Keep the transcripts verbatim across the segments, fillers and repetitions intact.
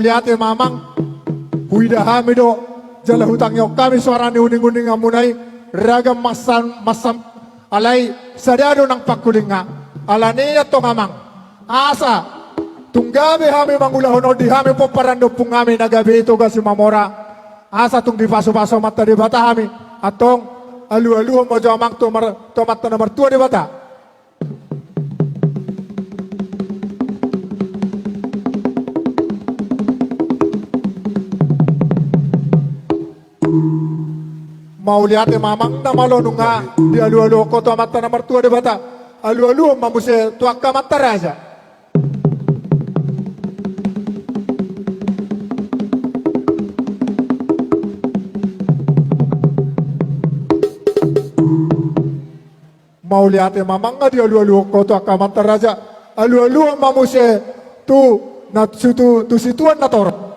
Mauliate ma amang, huida hami do, jala hutangihon hami soara ni uninguninganmuna i, ragam mansam, mansam, alai sada do nang pangkulinga. Alani i antong amang, asa tung gabe hami mangulahon on di hami pomparan ni ompung hami na gabe i Toga Simamora, asa tung dipasupasu Amanta Debata hami, antong alualuhon ma jo amang tu mar-, tu Amanta na martua Debata. Mauliate ma amang na malo nunga dialualuhon ho tu Amanta na martua Debata. Alualuhon ma muse tu angka amanta raja. Mauliate ma amang na dialualuhon ho tu angka amanta raja. Alualuhon ma muse tu na, tu, tu situan na torop.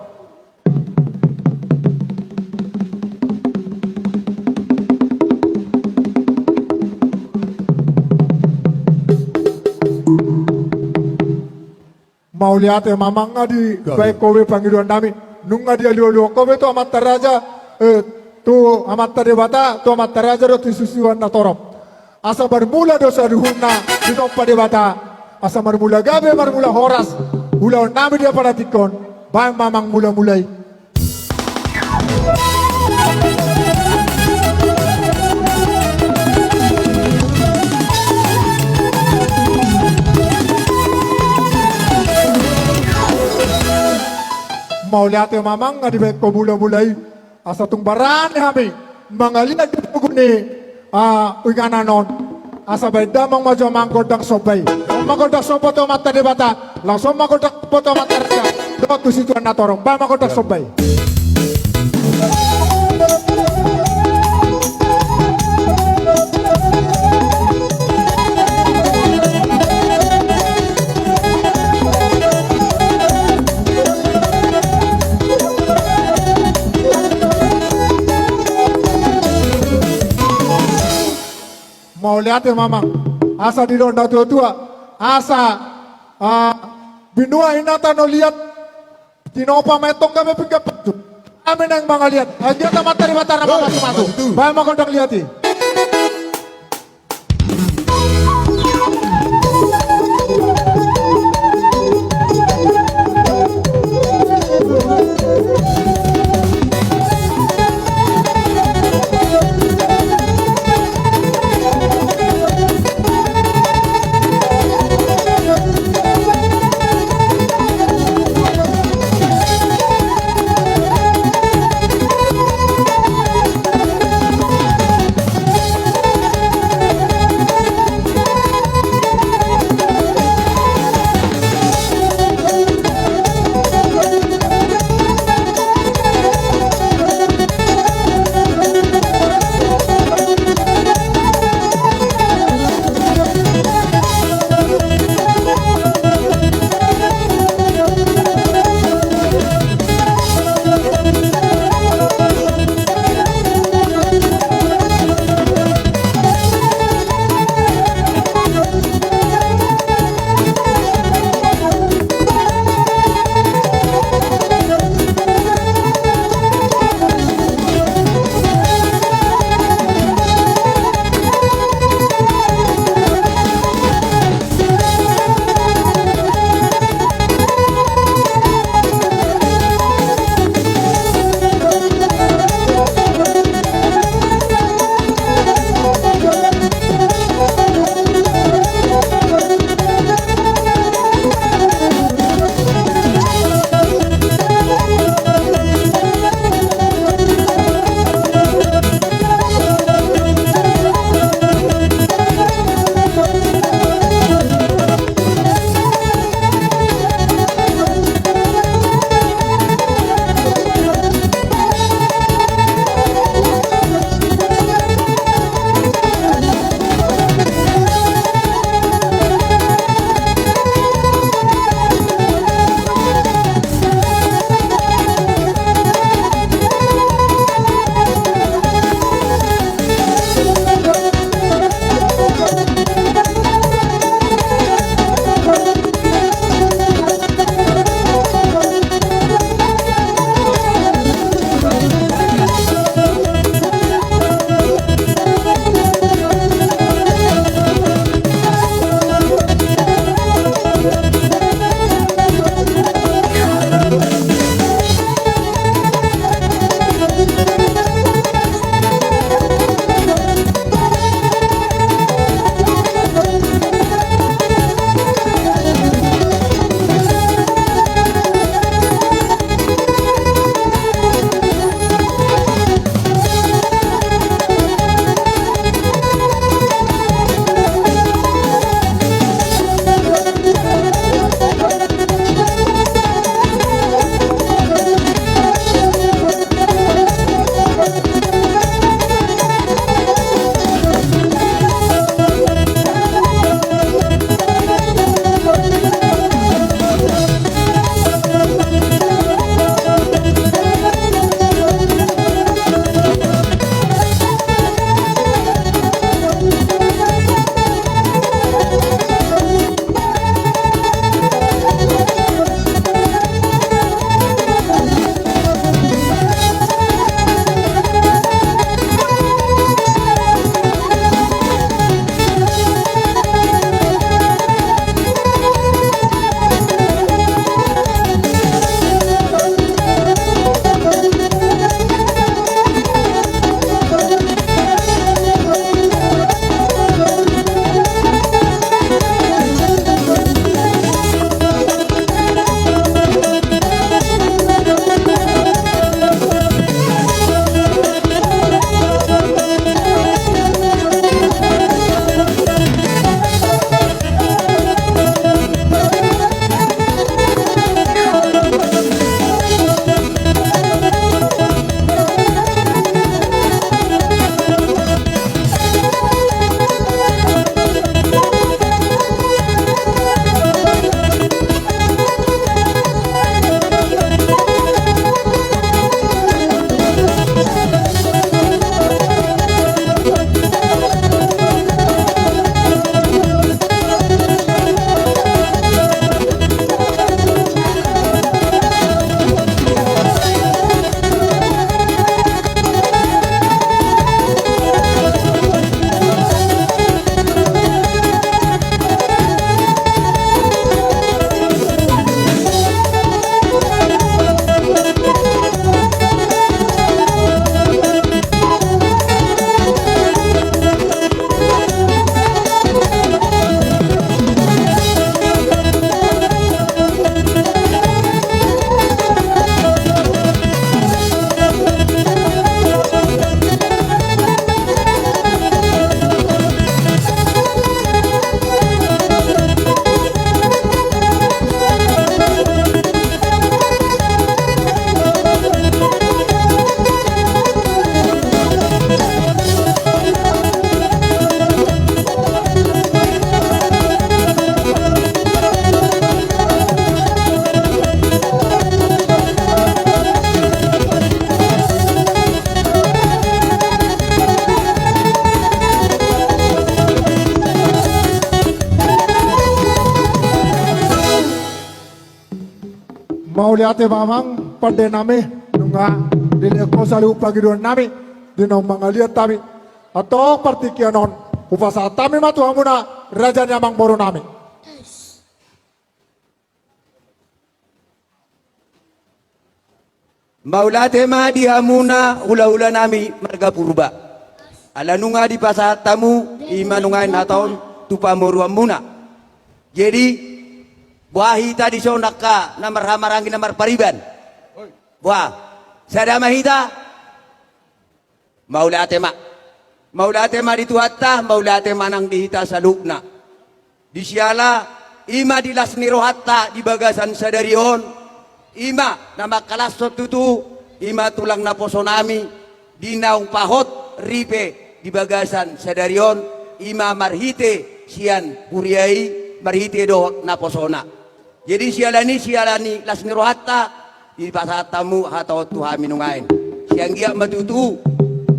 Mauliate ma amang na dibaen ho be pangidoan nami. Nunga dialualuhon ho be tu amanta raja, eh, tu Amanta Debata, tu amanta raja dohot tu situan na torop. Asa marmula do saluhutna ditompa Debata. Asa marmula gabe, marmula horas ulaon nami di apala tingki on. Baen ma amang mulamula i. Mauliate ma amang na dibaen ho mulamula i. Asa tung barani hami mangaliat di pogu ni, ah, inganan on. Asa baen damang ma jo amang gondang somba i. On ma gondang somba tu Amanta Debata. Laos on ma gondang somba tu amanta raja dohot tu situan na torop. Baen ma gondang somba i. Mauliate ma amang. Asa didok na tuatua, asa, ah, binua inanta na liat, tinopa ma i antong gabe pinggan pasu. Hami naeng mangaliat. Anggiat Amanta Debata na mamasumasu. Baen ma gondang liat i. Mauliate ma amang pande nami, nunga dilehon ho saluhut pangidoan nami di naung mangaliat hami. Antong partingkian on hupasahat hami ma tu hamuna raja ni amangboru nami. Mauliate ma di hamuna hulahula nami marga Purba. Ala nunga dipasahat hamu i ma nuaeng hata on tu pamoruonmuna. Jadi, boha hita dison angka na marhahamaranggi na marpariban? Boha, sada ma hita? Mauliate ma. Mauliate ma di Tuhanta, mauliate ma nang di hita saluhutna. Di siala i ma di las ni rohanta di bagasan sadari on, i ma na mangkalashon tutu, i ma tulang naposo nami di naung pahot ripe di bagasan sadari on, i ma marhite sian huria i, marhite dohot naposona. Jadi siala ni, siala ni las ni rohanta, dipasahat hamu hata on tu hami nuaeng. Sai anggiat ma tutu,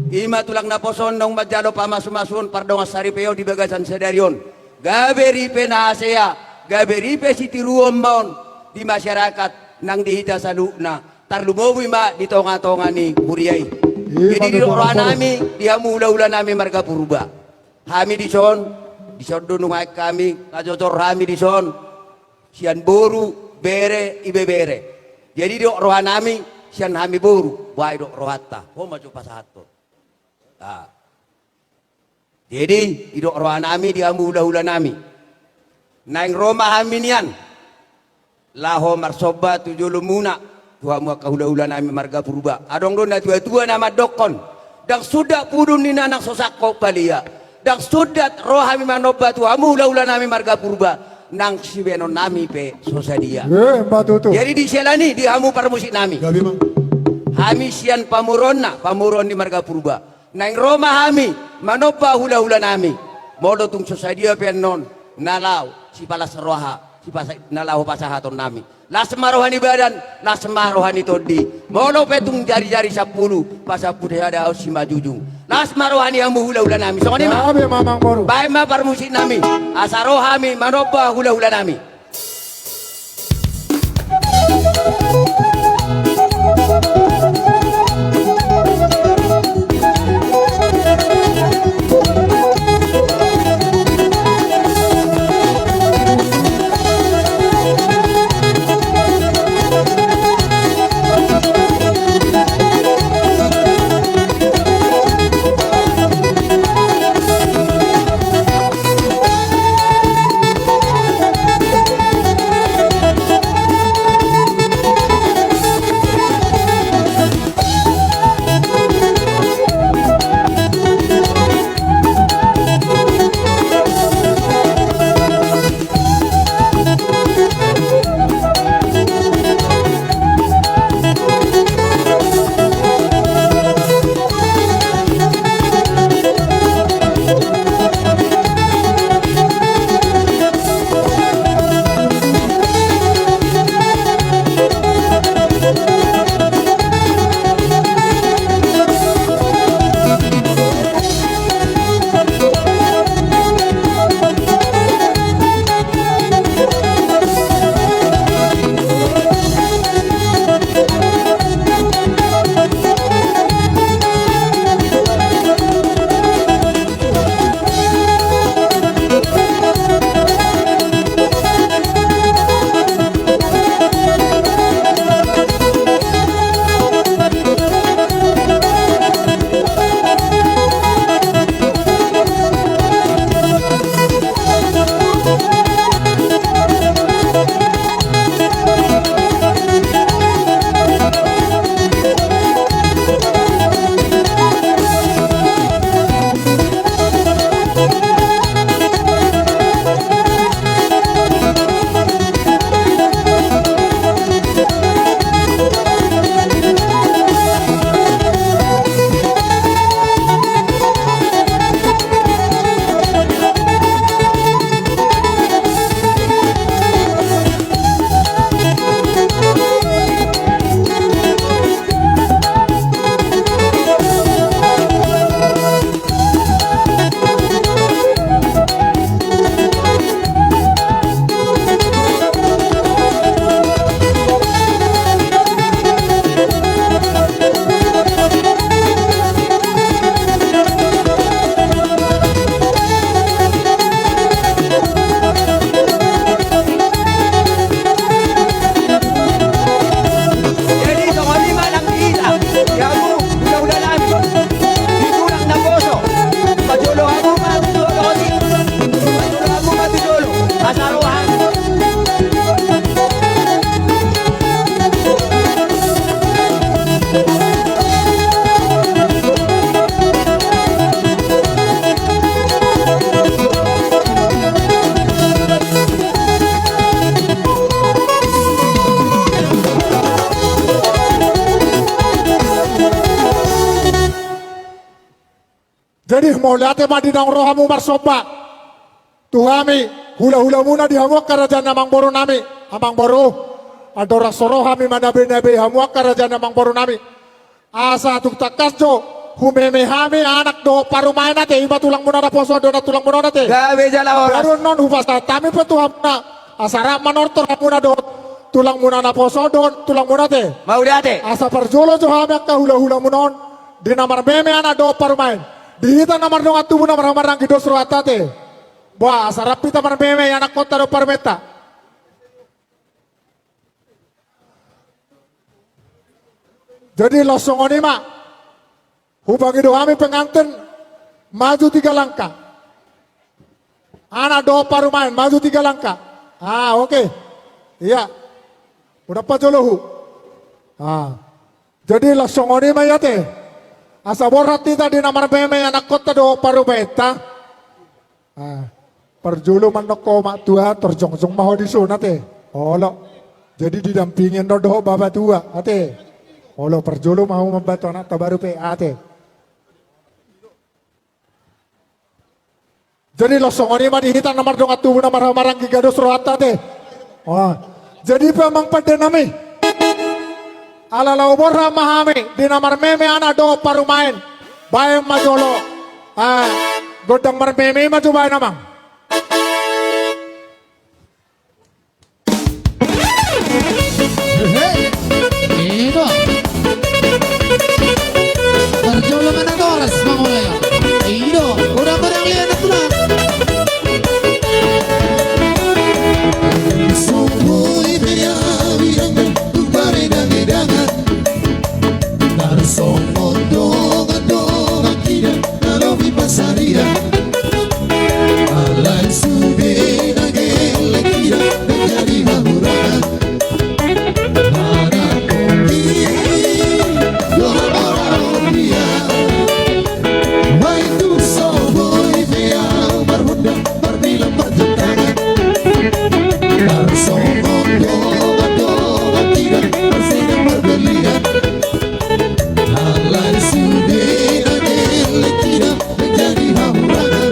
i ma tulang naposo naung manjalo pamasumasuon pardongan saripeon di bagasan sadari on. Gabe ripe na hasea, gabe ripe sitiruon ma on di masyarakat nang di hita saluhutna, tarlumobi ma di tongatonga ni huria i. Jadi didok roha nami di hamu hulahula nami marga Purba. Hami dison, dison do nuaeng hami, na jojor hami dison. Sian boru, bere, ibebere. Jadi didok roha nami, sian hami boru, boha didok rohanta. Ho ma jo pasahathon. Jadi didok roha nami di hamu hulahula nami. Naeng ro ma hami nian laho marsomba tu jolomuna, tu hamu angka hulahula nami marga Purba. Adong do natuatua na mandokkon, ndang sundat pudun ni na nang so sangkot palia. Ndang sundat ro hami manomba tu hamu hulahula nami marga Purba, nang sibahenon nami pe so sadia. Jadi di siala ni, di hamu parmusik nami, hami sian pamoruonna, pamoruon ni marga Purba. Naeng ro ma hami manomba hulahula nami. Molo tung so sadia pe annon na laho sipalas roha, sipasa-, na laho pasahaton nami. Las ma roha ni badan, las ma roha ni tondi. Molo pe tung jarijari sampulu, pasampulu sada simanjujung. Las ma roha ni hamu hulahula nami. Songon i ma. Baen ma parmusik nami, asa ro hami manomba hulahula nami. Jadi mauliate ma di naung ro hamu marsomba tu hami hulahulamuna di hamu angka raja ni amangborunami, amangboru. Andorang so ro hami manabeinabei hamu angka raja ni amangborunami, asa tung tangkas jo humeme hami anak dohot parumaen ate, i ma tulangmuna naposo on dohot nantulangmuna on ate. Gabe jala horas. Baru annon hupasahat hami pe tu hamuna asa rap manortor hamuna dohot tulangmuna naposo on dohot tulangmuna ate. Mauliate. Asa parjolo jo hami angka hulahulamuna on di na marmeme anak dohot parumaen, di hita na mardongan tubu na marhahamaranggi dos rohanta ate. Boha, asa rap hita marmeme anakkonta dohot parumaenta. Jadi laos songon i ma. Hupangido hami pengantin maju tiga langkah. Anak dohot parumaen maju tiga langkah. Ah, oke. Iya. Udah pa jolohu. Ah. Jadi laos songon i ma i ate. Asa borhat hita di na marmeme anakkonta dohot parumaenta. Ah, parjolo mandok ho mak tua, tor jongjong ma ho dison ate. Olo. Jadi didampingi annon dohot bapa tua ate. Olo, parjolo ma ho mambahen tu anakta baru pe ate. Jadi laos songon i ma di hita na mardongan tubu na marhahamaranggi gabe dos rohanta ate. Wah. Jadi pe amang pandenami, ala laho borhat ma hami di na marmeme anak dohot parumaen, baen ma jolo. Ah, gondang marmeme i ma jo baen amang. Hehe. I do. Parjolo ma na horas mangulai. I do. Udah barang lihat tulang. Sungguh itu ya bilang tu paredangedangan. Tarsongon dongan-dongan hita na lobi pasarian. Alai sude na gelleng hita menjadi hahurangan. Mana kopi dohot ora on dia. Baik tu so boi pe au marhunda marbilang parjutangan. Tarsongon dongan-dongan hita marsidang marbelian. Alai sude na gelleng hita menjadi hahurangan.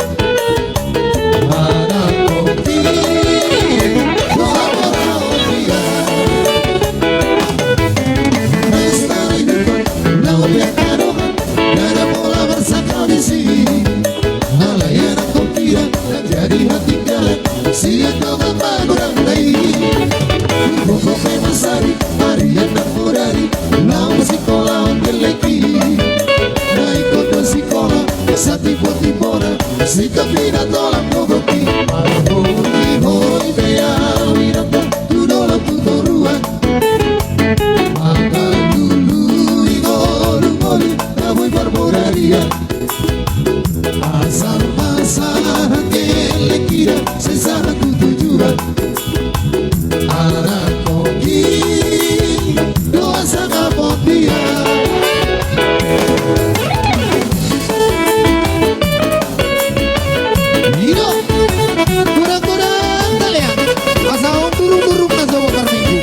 Mana kopi dohot ora on dia. Pesta idup na obiak adohan. Dada pola marsakali si. Alai anak kopi na jadi hatinggalan. Sian dongan pangurang na i. Pokok pe masari, ari anak mudari. Laho sikola on gelleng i. Na ingkon do sikola, satimpotipona. Sitop i na tolap gogo i. Marhoi-hoi pe au inanta. Tu dolok tu toruan. Mangkalului ngolu-ngolu na boi parbodarian. Asal ma sahat gelleng hita sai sahat tu tujuan. Anak kopi do asa na potian. I do. Godang-godang talean. Asa on durung-durung na so parminggu.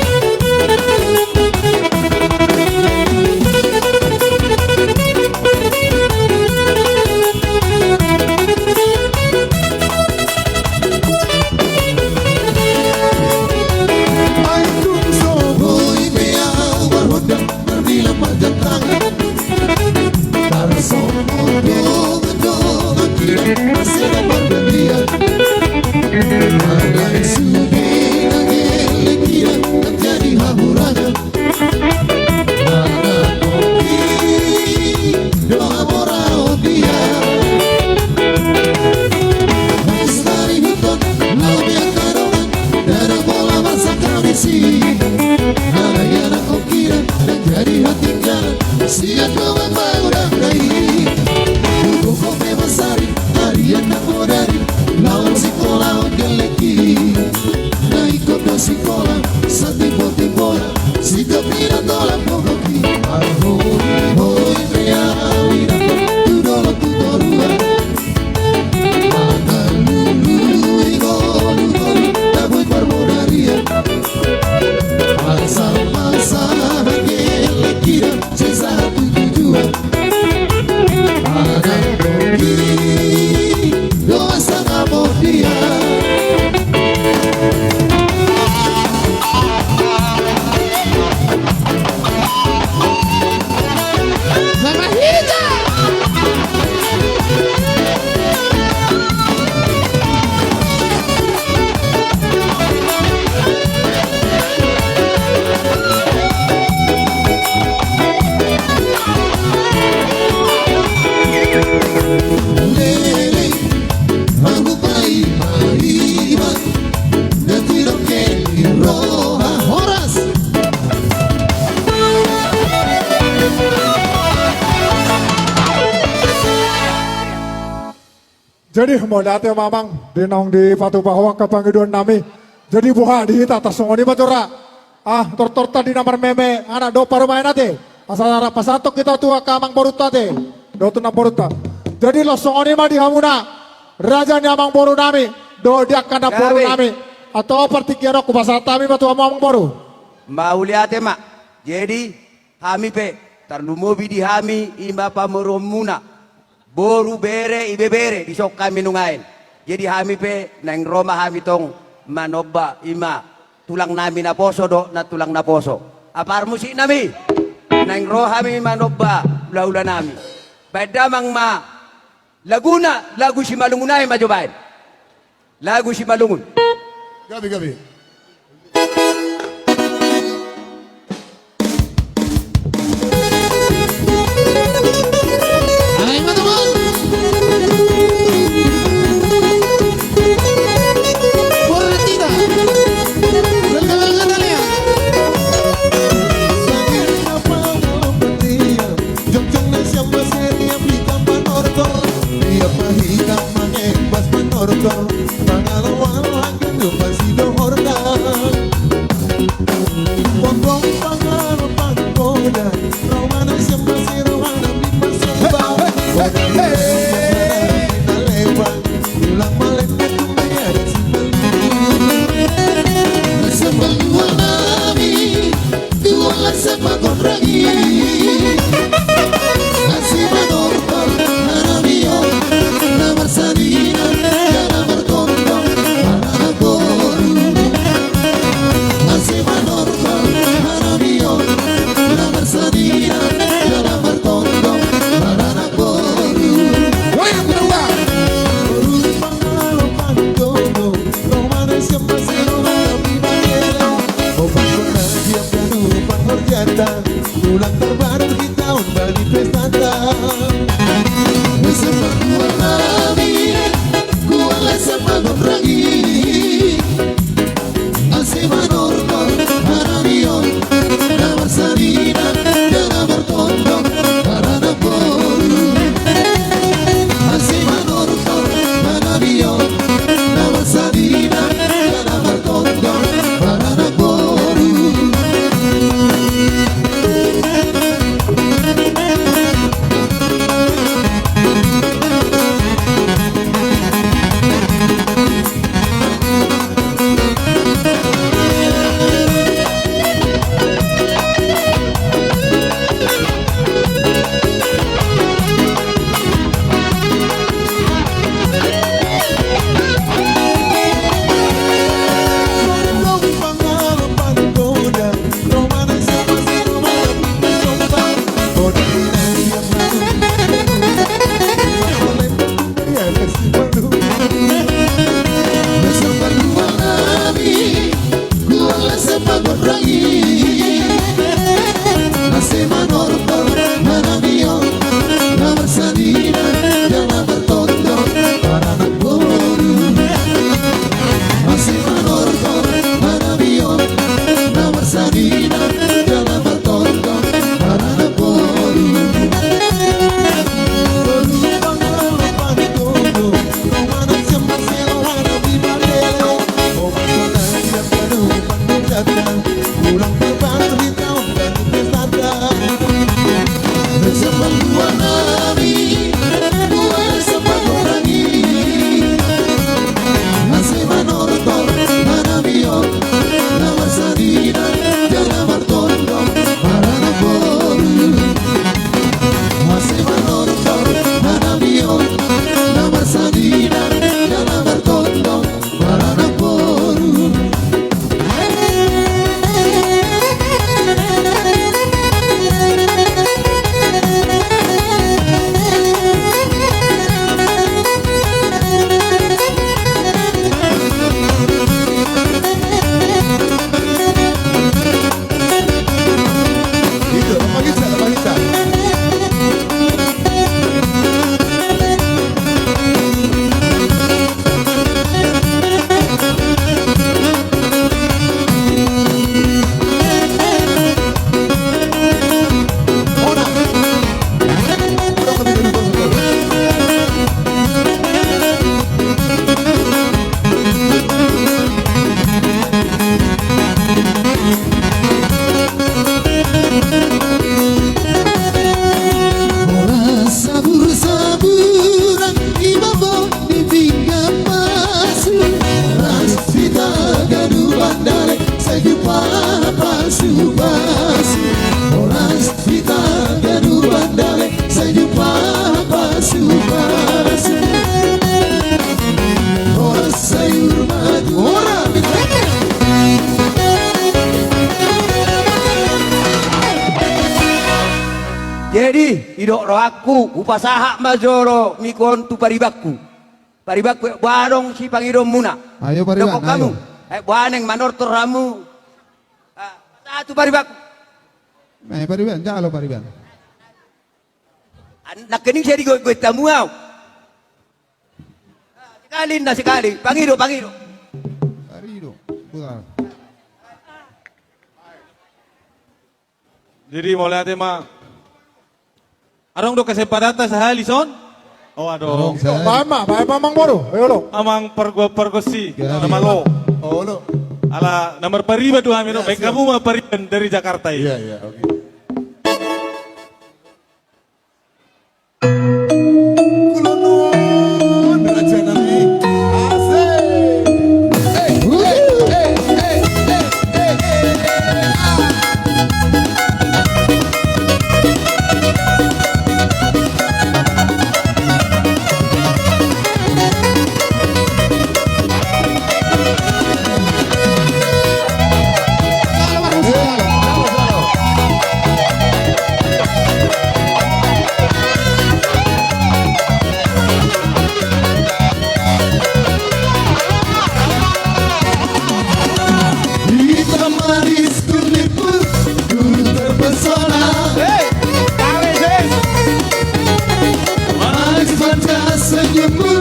Lele, manggupai ma iba, na tirok ke di roha. Horas. Jadi mauliate ma amang, di naung dipatupa ho angka pangidoan nami. Jadi boha di hita, tarsongon i ma jora. Ah, tortorta di na marmeme anak dohot parumaen ate. Asa rap pasahathon hita tu angka amangborunta ate, dohot tu namborunta. Jadi laos songon i ma di hamuna, raja ni amangboru nami dohot di angka namboru nami. Antong partingkian on hupasahat hami ma tu hamu amangboru. Mauliate ma. Jadi hami pe tarlumobi di hami i ma pamoruonmuna, boru, bere, ibebere, dison hami nuaeng. Jadi hami pe naeng ro ma hami tong manomba i ma tulang nami naposo dohot nantulang naposo. Apar musik nami, naeng ro hami manomba hulahula nami. Baen damang ma laguna, lagu Simalungun nai ma jo baen. Lagu Simalungun. Gabe, gabe. Ia pahikam mangembas manortor, pangalawan langgan pasi dohor na Rohangku, hupasahat ma jolo miko on tu paribanku. Paribanku, eh, boha adong sipangidoonmuna? Ayo, pariban, ayo. Dokkon hamu, eh, boha naeng manortor hamu? Ah, pasahat tu paribanku. Eh, pariban, jalo pariban. An-, nangkining sai digoitgoit hamu au. Sekali, nda sekali. Pangido, pangido. Pangido. Putar. Jadi, mauliate ma. Adong do kesempatanta sahali son? Oh, adong. Adong, sahali. Baen ma, baen ma, amang boru. Ayo, olo. Amang pargu-, pargonsi. Gabe. Na malo. Olo. Ala na marpariban do hami, no? Iya, siap. Baen hamu ma pariban dari Jakarta i. Iya, iya, oke. Kula nuan, raja nami. Asik. Hei, hei, hei. Hitam manis kulitmu, ku terpesona. Hei, tarik, hei. Manis manja senyummu,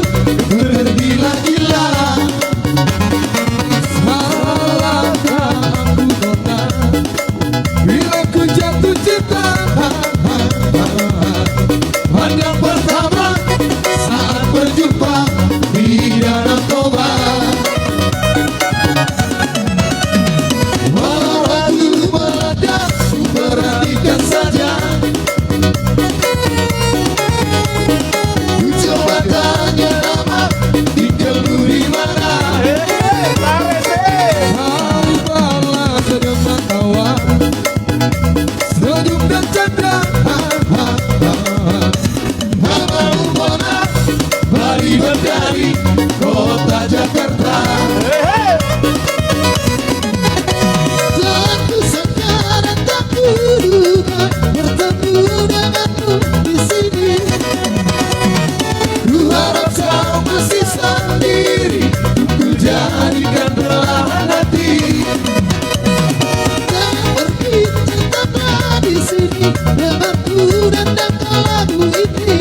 ku tergila-gila. Salahkah aku, Nona, bila ku jatuh cinta? Pandang pertama saat berjumpa di Danau Toba. Walau ragu meledak, ku beranikan saja. Ku coba tanya nama, tinggalmu di mana? Kau balas dengan tawa, senyum dan canda. Namamu Mona, pariban dari kota Jakarta. Tak kusangka dan tak kuduga bertemu denganmu di sini. Ku harap kau masih sendiri, ku jadikan belahan hati. Jangan pergi, tetaplah di sini denganku dan dengar lagu ini.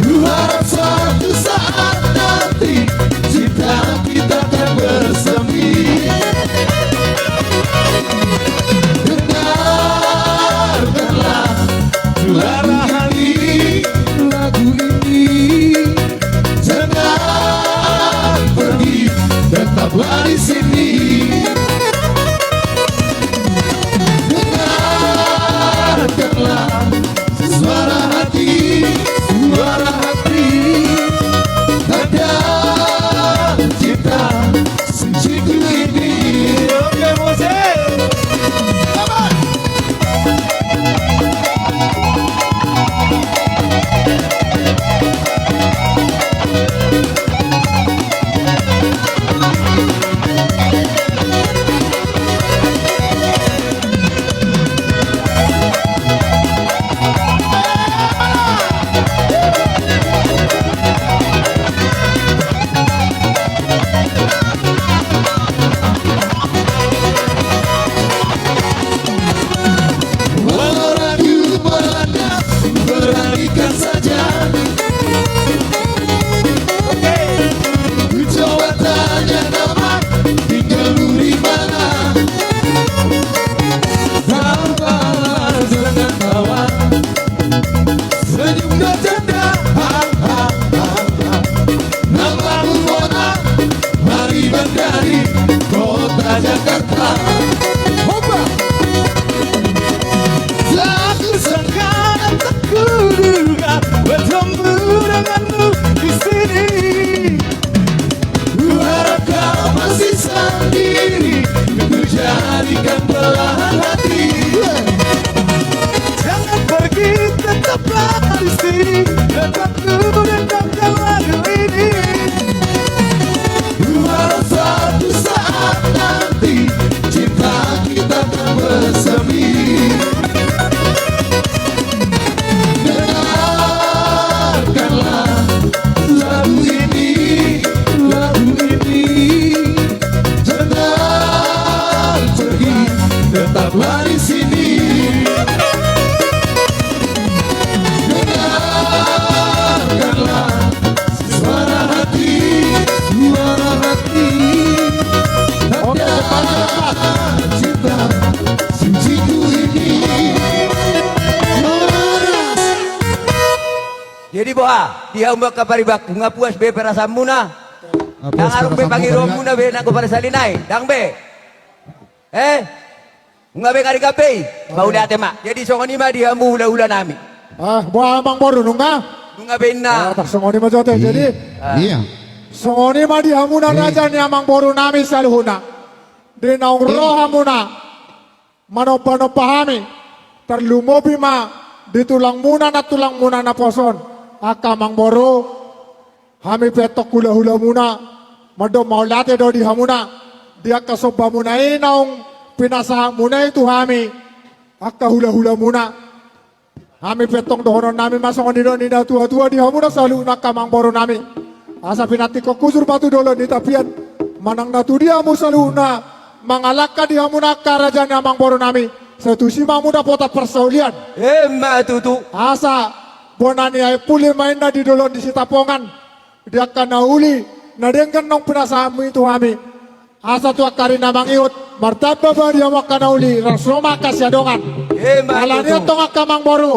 Ku harap suatu saat nanti cinta kita akan bersemi. Dengarkanlah suara hati lagu ini. Jangan pergi, tetaplah di sini. Dengarkanlah suara hati, suara hati. Tanda cinta sejatiku ini. Oke, musik. Come on. Walau ragu melanda, beranikan saja. Oke. Ku coba tanya nama, tinggalmu di mana? Kau balas dengan tawa, senyum dan canda. Ha, ha, ha, ha. Namamu Mona, pariban dari kota Jakarta. Hopa. Tak kusangka dan tak kuduga bertemu denganmu di sini. Ku harap kau masih sendiri, ku jadikan belahan hati. Jangan pergi, tetaplah di sini. Denganku, dengarkan lagu ini. Ku harap suatu saat nanti cinta kita akan bersemi. Jadi boha, di hamu angka paribanku, nunga puas be perasaanmuna? Nunga puas perasaanmuna? Ndang adong be pangidoanmuna be nanggo parsalian i, ndang be? Eh? Nunga be ngarigap be i? Mauliate ma. Jadi songon i ma di hamu hulahula nami. Ah, boha amangboru, nunga? Nunga be inna. Ah, tarsongon i ma jo ate. Jadi, iya, songon i ma di hamuna raja ni amangboru nami saluhutna. Di naung ro hamuna manombanomba hami, tarlumobi ma di tulangmuna, nantulangmuna naposo on, angka amangboru, hami pe antong hulahulamuna mandok mauliate do di hamuna di angka sombamuna i naung pinasahatmuna i tu hami, angka hulahulamuna. Hami pe antong dohononnami ma songon nidok ni natuatua di hamuna saluhutna angka amangboru nami. Asa pinantikhon hujur ma tu dolok ni tapian, manang na tudia hamu saluhutna mangalangka di hamuna angka raja ni amangboru nami, sai tusi ma hamu dapotan parsaulian. Emma tutu. Asa bona ni aek puli ma inna di dolok ni Sitapongan, di angka na uli na denggan naung pinasahatmu i tu hami. Asa tu angka ari na mangihut, martamba ma di hamu angka na uli, ras ro ma angka siadongan. Emma tutu. Alani i antong angka amangboru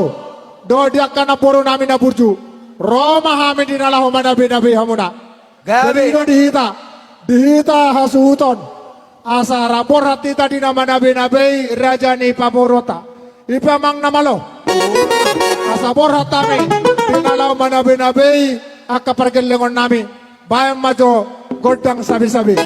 dohot di angka namboru nami na burju, ro ma hami di na laho manabenabe hamuna. Gabe. Jadi i do di hita, di hita hasuhuton, asa rap borhat hita di na manabenabe i raja ni pamoruonta. I pe amang na malo. Asa borhat hami di na laho manabenabe i angka pargellengon nami. Baen ma jo gondang sabisabi.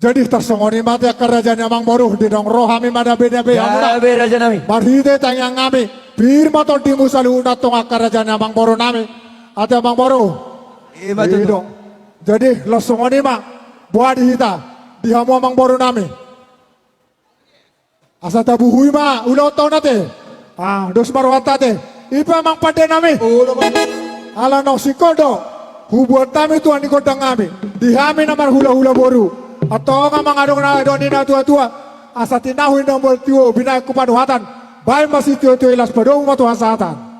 Jadi tarsongon i ma ate angka raja ni amangboru, didok rohami ma dabe-dabe hamuna. Gabe raja nami. Marhite tangiang nami, pir ma tondimu saluhutna antong angka raja ni amangboru nami. Ate amangboru. Ima tutu. Jadi laos songon i ma, boha di hita, di hamu amangboru nami. Asa tabuhui ma ulaonta on ate. Ah, dos ma rohanta ate. I pe amang pande nami. Ala naung singkop do hubuat hami tuan ni gondang nami, di hami na marhulahula boru. Antong amang, adong na dok ni natuatua: Asa tinahu inda mual tio, binahen tu panuhatan. Bahen ma sitiotio i, las padomu ma tu hasahatan.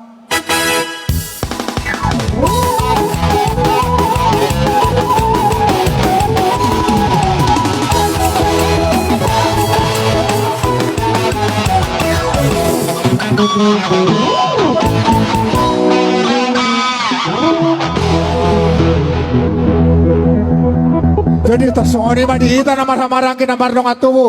Jadi tarsongon i ma di hita na marhahamaranggi, na mardongan tubu.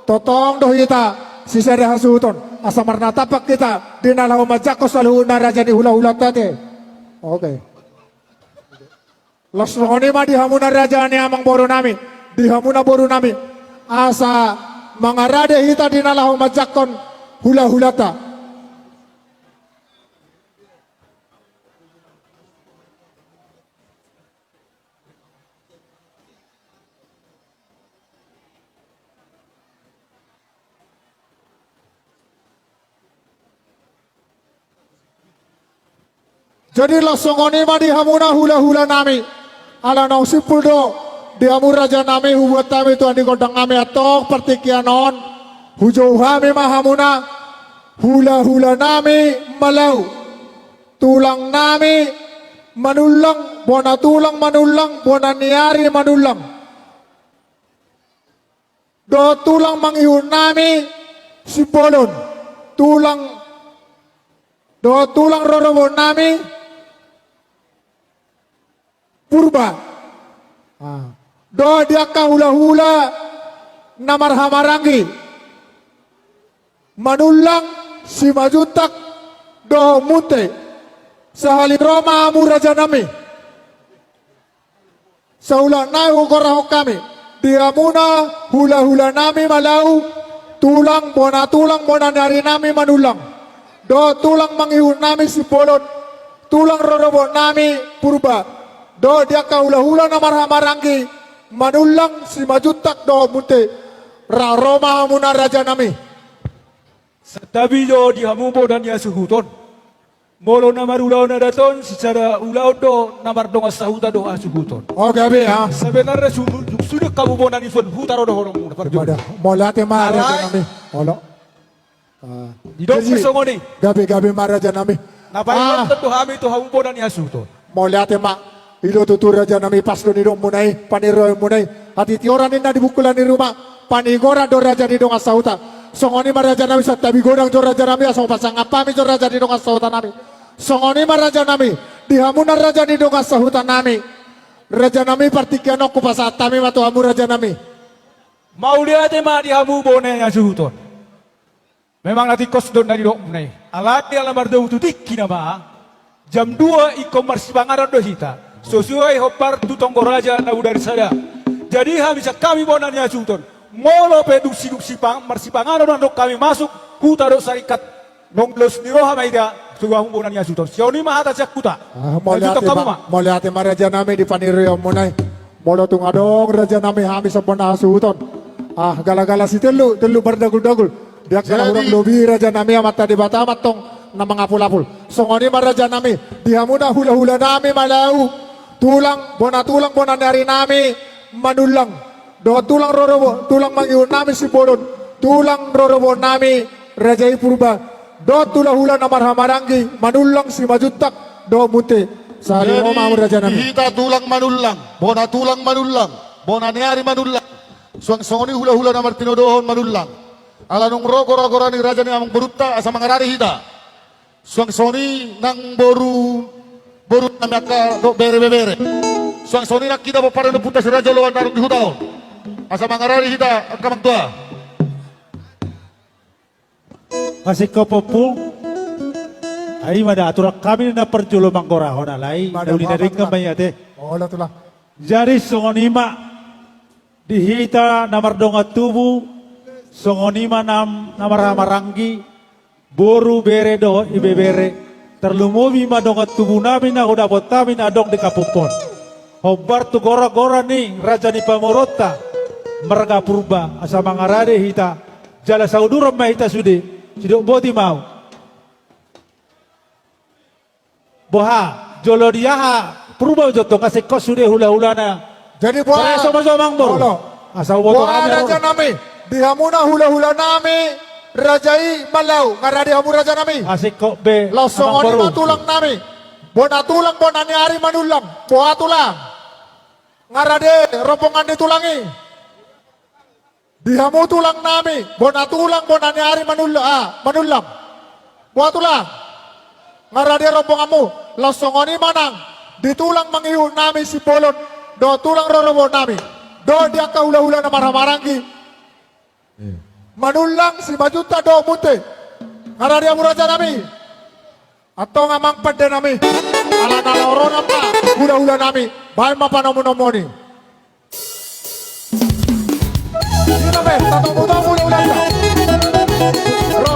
Tongtong do hita sisada hasuhuton, asa marnatampak hita di na laho manjangkon saluhutna raja ni hulahulanta ate. Oke. Laos songon i ma di hamuna raja ni amangboru nami, di hamuna boru nami, asa mangarade hita di na laho manjangkon hulahulanta. Jadi laos songon i ma di hamuna hulahula nami. Ala naung simpul do di hamu raja nami hubuat hami tuan ni gondang nami, antong partingkian on hujou hami ma hamuna hulahula nami Malau. Tulang nami Manullang, bona tulang Manullang, bona ni ari Manullang. Dohot tulang mangihut nami Simbolon. Tulang, dohot tulang rorobot nami Purba. Ah. Dohot di angka hulahula na marhahamaranggi Manullang, Simanjuntak dohot Munthe. Sahali ro ma hamu raja nami. Saulak nai hugorahon hami di hamuna hulahula nami Malau, tulang, bona tulang, bona ni ari nami Manullang, dohot tulang mangihut nami Simbolon, tulang rorobot nami Purba, dohot di angka hulahula na marhahamaranggi Manullang, Simanjuntak dohot Munthe. Ra ro ma hamuna raja nami. Santabi do di hamu bona ni hasuhuton. Molo na marulaon adat on, sisada ulaon do na mardongan sahuta dohot hasuhuton. O gabe, ah. Sabenarna su-, sude hamu bona ni suhut, huta do dohononmuna. Mauliate ma raja nami. Olo. Ah. Didok pe songon i. Gabe, gabe ma raja nami. Na paingothon do hami tu hamu bona ni hasuhuton. Mauliate ma. I do tutu raja nami, pas do nidokmuna i, paniriaonmuna i. Hatitihoran ninna di bungkulan ni ruma, panigoran do raja ni dongan sahuta. Songon i ma raja nami, santabi godang jo raja nami, asa hupasangap hami jo raja ni dongan sahuta nami. Songon i ma raja nami, di hamuna raja ni dongan sahuta nami. Raja nami, partingkian on hupasahat hami ma tu hamu raja nami. Mauliate ma di hamu bona ni hasuhuton. Memang na tingkos do na nidokmuna i. Alai ala mardomu tu tingki nama, jam dua ingkon marsipanganon do hita. Sesuai hombar tu tonggo raja na bodari sada. Jadi hami sian hami bona ni hasuhuton, molo pe dung sidung sipang-, marsipanganon mandok hami masuk huta dohot saringkat, nunga los ni roha ma hita tu hamu bona ni hasuhuton. Songon i ma hata sian huta. Ah, mauliate ma, mauliate ma raja nami di paniriaonmuna i. Molo tung adong raja nami hami sian bona hasuhuton, ah, galagala sitelu, telu mardaguldagul. Di angka na hurang lobi raja nami, Amanta Debata ma antong na mangapulapul. Songon i ma raja nami, di hamuna hulahula nami Malau, tulang, bona tulang, bona ni ari nami Manullang, dohot tulang rorobot, tulang mangihut nami Simbolon, tulang rorobot nami raja i Purba, dohot hulahula na marhahamaranggi Manullang, Simanjuntak dohot Munthe. Sahali ro ma hamu raja nami. Jadi di hita tulang Manullang, bona tulang Manullang, bona ni ari Manullang, suang songon i hulahula na martinodohon Manullang. Ala nunga ro goragora ni raja ni amangborunta, asa mangarade hita. Suang songon i nang boru, boru nami angka dohot bere, ibebere. Suang songon i nang hita pomparan ni ompunta Si Raja Oloan na adong di huta on, asa mangarade hita angka amangtua. Pasingkop, Ompu. Ai i ma da aturan hami na parjolo manggorahon, alai na uli na denggan ma i ate. Olo, tulang. Jadi songon i ma. Di hita na mardongan tubu, songon i ma na, na marhahamaranggi, boru, bere dohot ibebere, tarlumobi ma dongan tubunami na hudapot hami na adong di kampung on. Hombar tu goragora ni raja ni pamoruonta, marga Purba, asa mangarade hita, jala sauduran ma hita sude, sidok boti ma au. Boha, jolo di aha, Purba jo tong, asa ingkon sude hulahulana. Jadi boha? Pareso ma jo amangboru. Olo. Asa huboto hami rajanami, di hamuna hulahulanami, raja i Malau, ngarade hamu rajanami. Asa ingkon be. Laos songon i ma tulangnami. Bona tulang, bona ni ari Manullang. Boha tulang? Ngarade rombongan ni tulang i. Di hamu tulangnami, bona tulang, bona ni ari Manulla-, ah, Manullang. Boha tulang? Ngarade rombonganmu, laos songon i ma nang di tulang mangihutnami Simbolon, dohot tulang rorobotnami, dohot di angka hulahula na marhahamaranggi. Manullang, Simanjuntak dohot Munthe. Ngarade hamu rajanami. Antong amang pandenami, ala na laho ro nang ma hulahulanami, baen ma panomunomuon i. Ima pe, tatomu-tomu hulahulanta. Ro.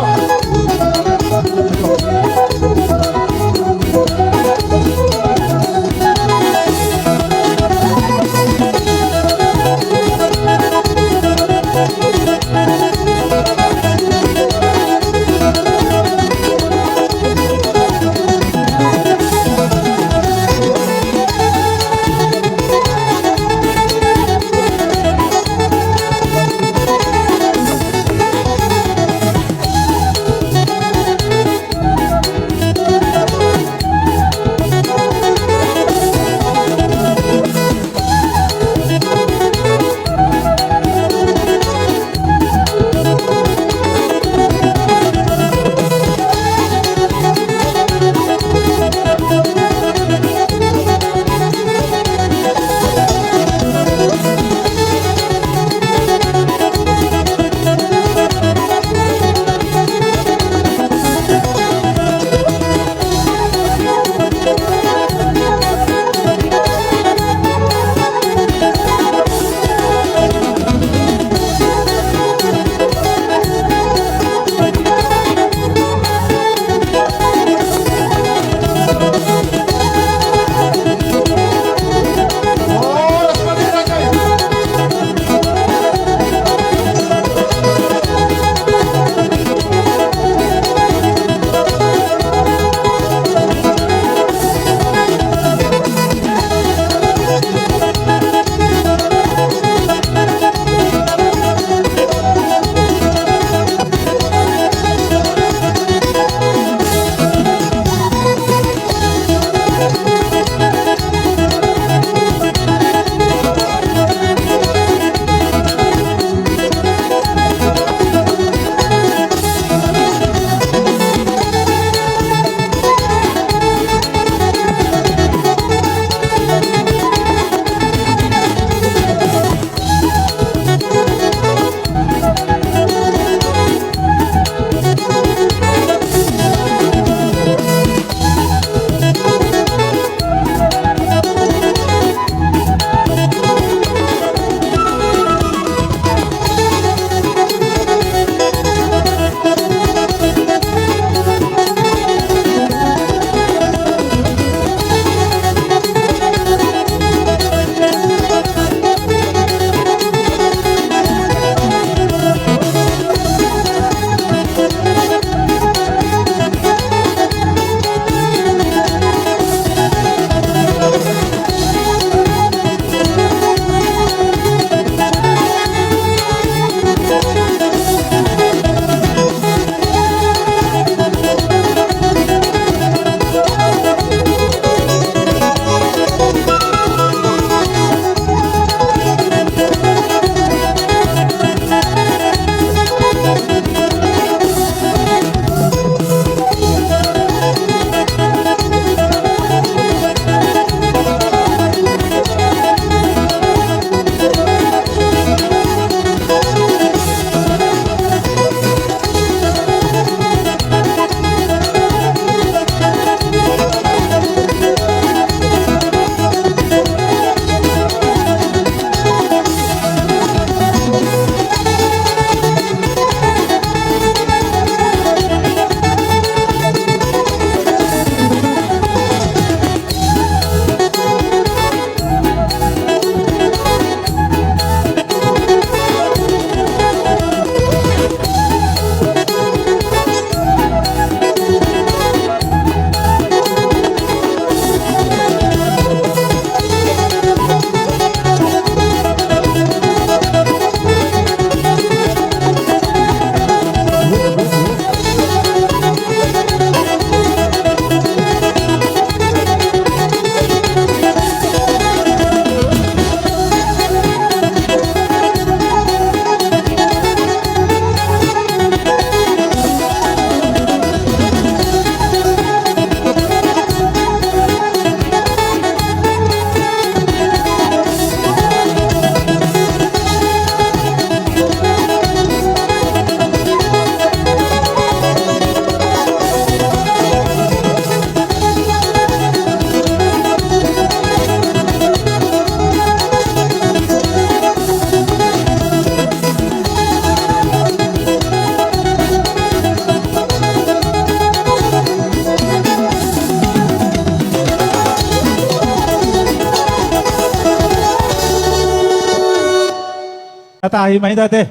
Tahi ma hita ate.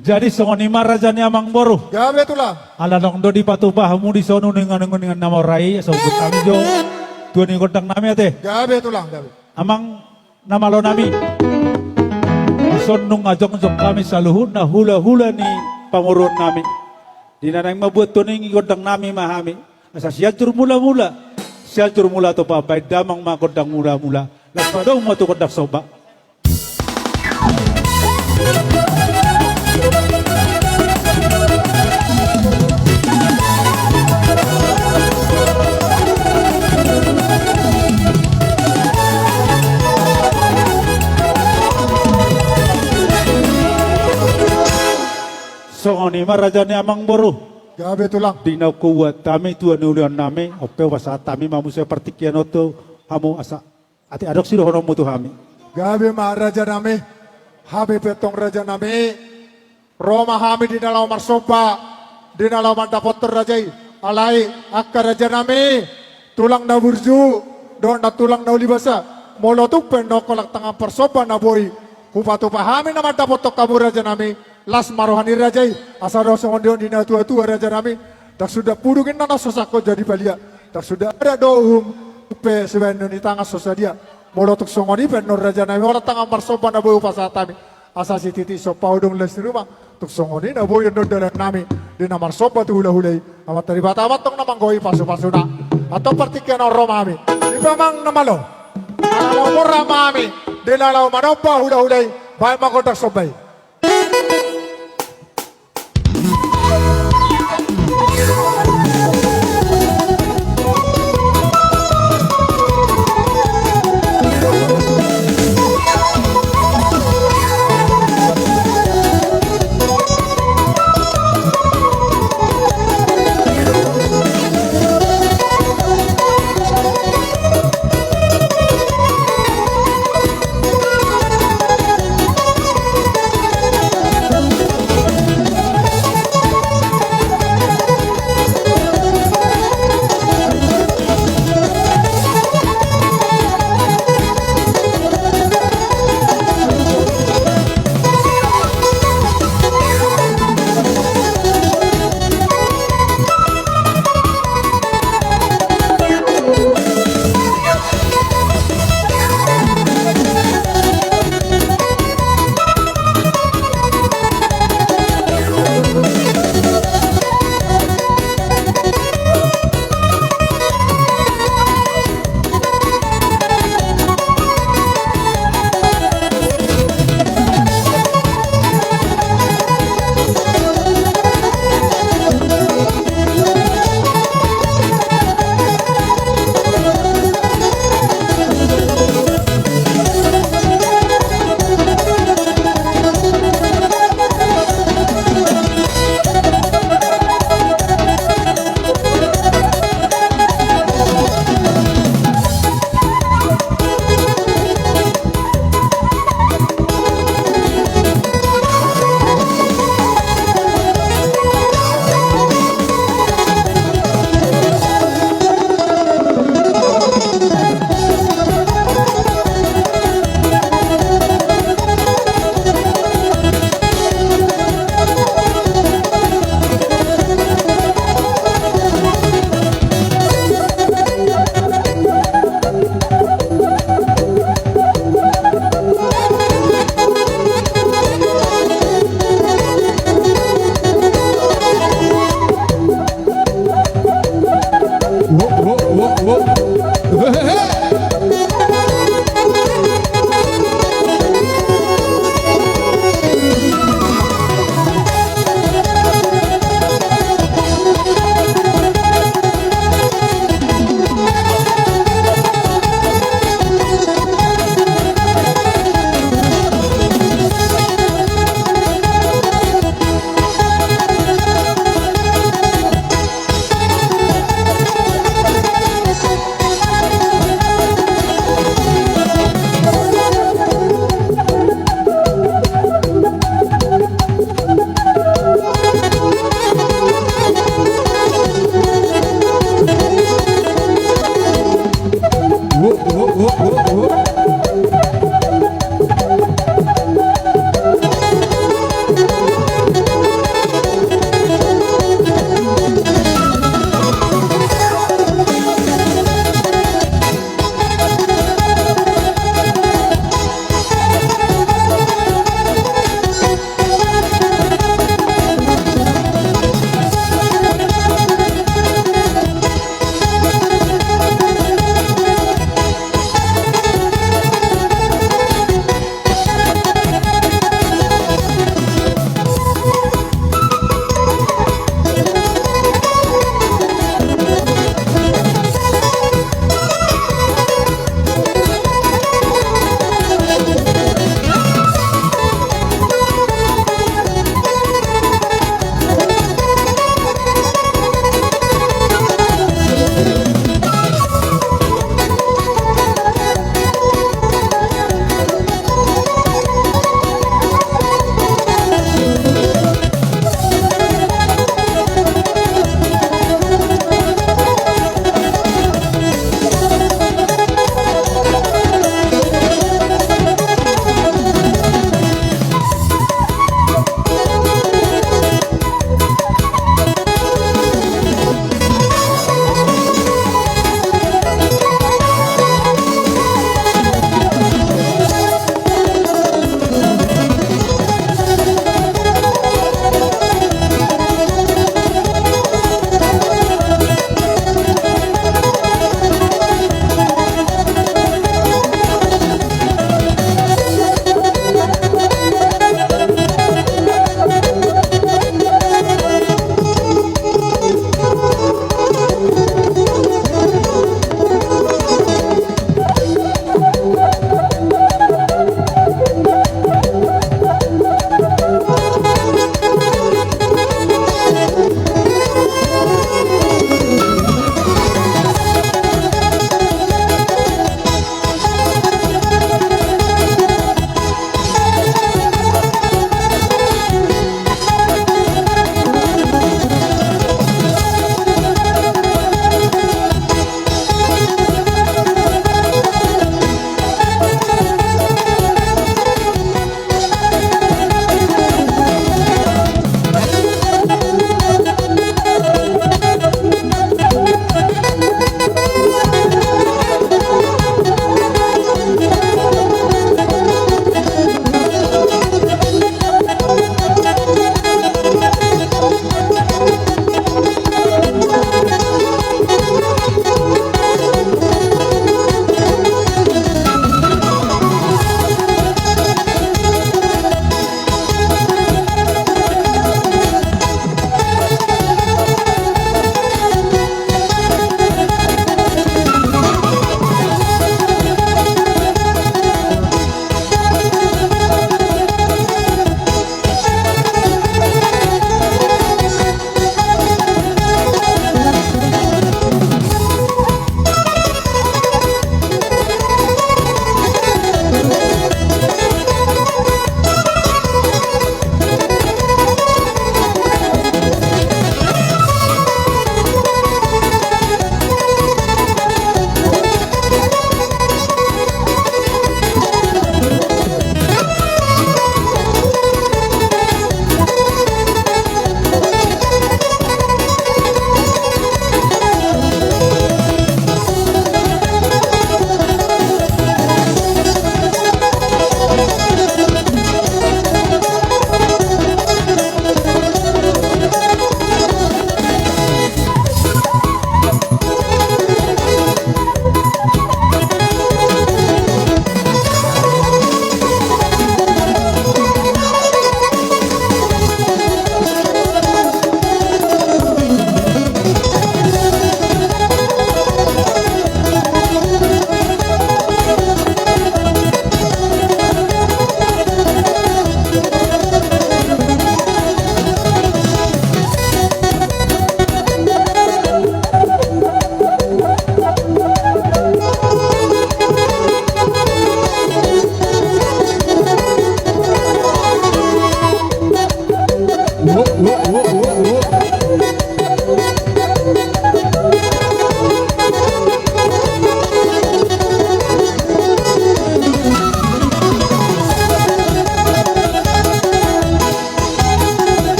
Jadi songon i ma raja ni amangboru. Gabe tulang. Ala adong do dipatupa hamu dison uningan-uningan na mora i, asa huhut hami jo tua ni gondang nami ate. Gabe tulang, gabe. Amang na malo nami. Dison nunga jongjong hami saluhutna hula-hula ni pamoruon nami. Di na naeng mambuat toning i gondang nami ma hami. Asa Sianjur Mula-mula, Sianjur Mula Topa, baen damang ma gondang mula-mula. Laos padomu ma tu gondang somba. Songon i ma raja ni amangboru. Gabe tulang. Di na hubuat hami tua ni ulaon nami, on pe hupasahat hami ma muse partingkian on tu hamu asa atik adong sidohononmu tu hami. Gabe ma raja nami. Hami pe antong raja nami, ro ma hami di na laho marsomba, di na laho mandapothon raja i. Alai angka raja nami, tulang na burju dohot na tulang na uli basa, molo tung pe nunga holan tangan parsomba na boi hupatupa hami na mandapothon hamu raja nami, las ma roha ni raja i. Asa do songon dia on di na tua-tua raja nami. Ndang suda puduk inna na so sangkot jadi palia. Ndang suda adat do uhum pe sibahen ni tangan so sadia. Molo tung songon i pe annon raja nami, holan tangan parsomba na boi hupasahat hami. Asa sititi sompa udung las ni ruma. Tung songon i na boi annon dalan nami di na marsomba tu hula-hula i. Amanta Debata ma antong na manggohi pasu-pasuna. Antong partingkian on ro ma hami. Di pe amang na malo. Ala laho mora ma hami di na laho manomba hula-hula i. Baen ma gondang somba i.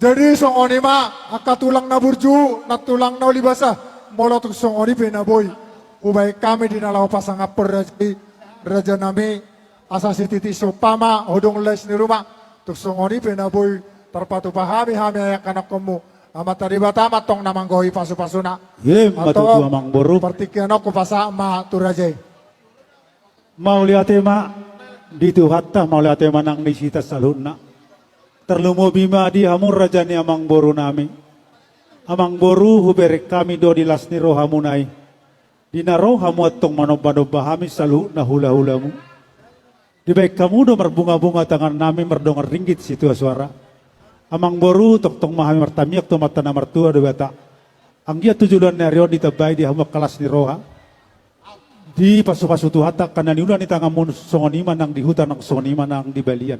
Jadi songon i ma angka tulang na burju, nantulang na uli basa, molo tung songon i pe na boi hubaen hami di na laho pasangaphon raja i, raja nami, asa sititi somba ma hodong las ni ruma, tung songon i pe na boi tarpatupa hami, hami angka anakhonmu, Amanta Debata ma antong na manggohi pasupasuna. Ima tutu, amangboru. Partingkian on hupasahat ma tu raja i. Mauliate ma di Tuhanta, mauliate ma nang di hita saluhutna. Tarlumobi ma di hamu raja ni amangboru nami. Amangboru, hubereng hami do di las ni rohamuna i, di na ro hamu antong manombanomba hami saluhutna hulahulamu. Dibaen hamu do marbungabunga tangan nami mardongan ringgit sitio soara. Amangboru, tongtong ma hami martamiang tu Amanta na martua Debata. Anggiat tu joloan ni ari on ditambai di hamu angka las ni roha, dipasupasu Tuhanta angka na niula ni tanganmu, songon i ma nang di huta, nang songon i ma nang di balian.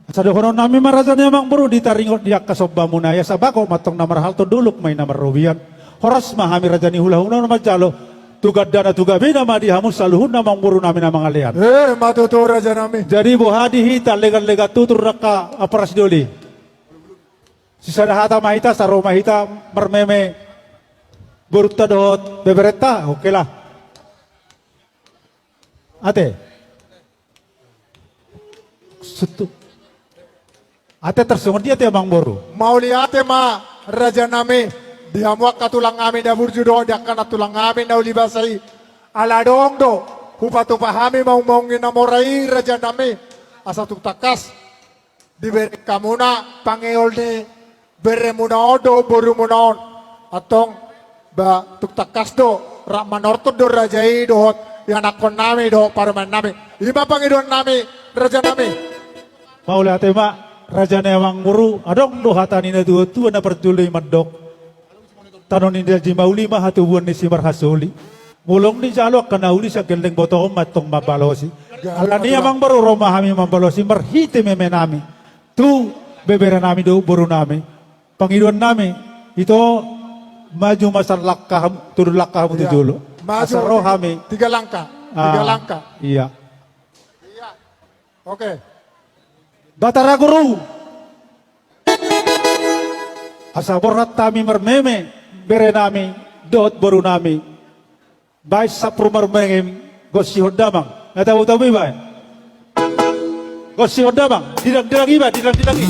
Asa dohonon nami ma raja ni amangboru, di taringot di angka sombamuna i, asa bagot ma antong na marhalto, dolok ma i na marrobean. Horas ma hami raja ni hulahula na manjalo, tu gandana tu gabena ma di hamu saluhutna amangboru nami na mangalean. Ima tutu raja nami. Jadi boha di hita leganlegan tutur angka ampara sidoli? Sisada hata ma hita, asa ro ma hita marmeme borunta dohot beberenta, oke lah. Ate. Sutu. Ate, tarsongon dia ate amangboru. Mauliate ma raja nami, di hamu angka tulang nami na burju dohot di angka nantulang nami na uli basa i. Ala adong do hupatupa hami maungmaung ni na mora i raja nami, asa tung tangkas dibereng hamuna pangeol ni beremuna on dohot borumuna on. Antong ba tung tangkas do rap manortor do raja i dohot ianakhon nami dohot parumaen nami. Ima pangidoan nami raja nami. Mauliate ma raja ni amangboru, adong do hata ni natuatua na parjolo i mandok: Tano ni na janji mauli ma hatubuan ni simarhasoli. Molo dijalo angka na uli sian gelleng botohon ma antong mambalosi. Alani i amangboru, ro ma hami mambalosi marhite meme nami tu bebere nami dohot boru nami. Pangidoan nami, ito, maju ma sian langkah, tudu langkah hamu tu jolo. Maju. Asa ro hami. Tiga langkah. Tiga langkah. Iya. Oke. Batara Guru. Asa borhat hami marmeme bere nami dohot boru nami. Baen sampur marmeme, gosihon damang. Na tabo-tabo i baen. Gosihon damang, didang-didang i baen, didang-didang i.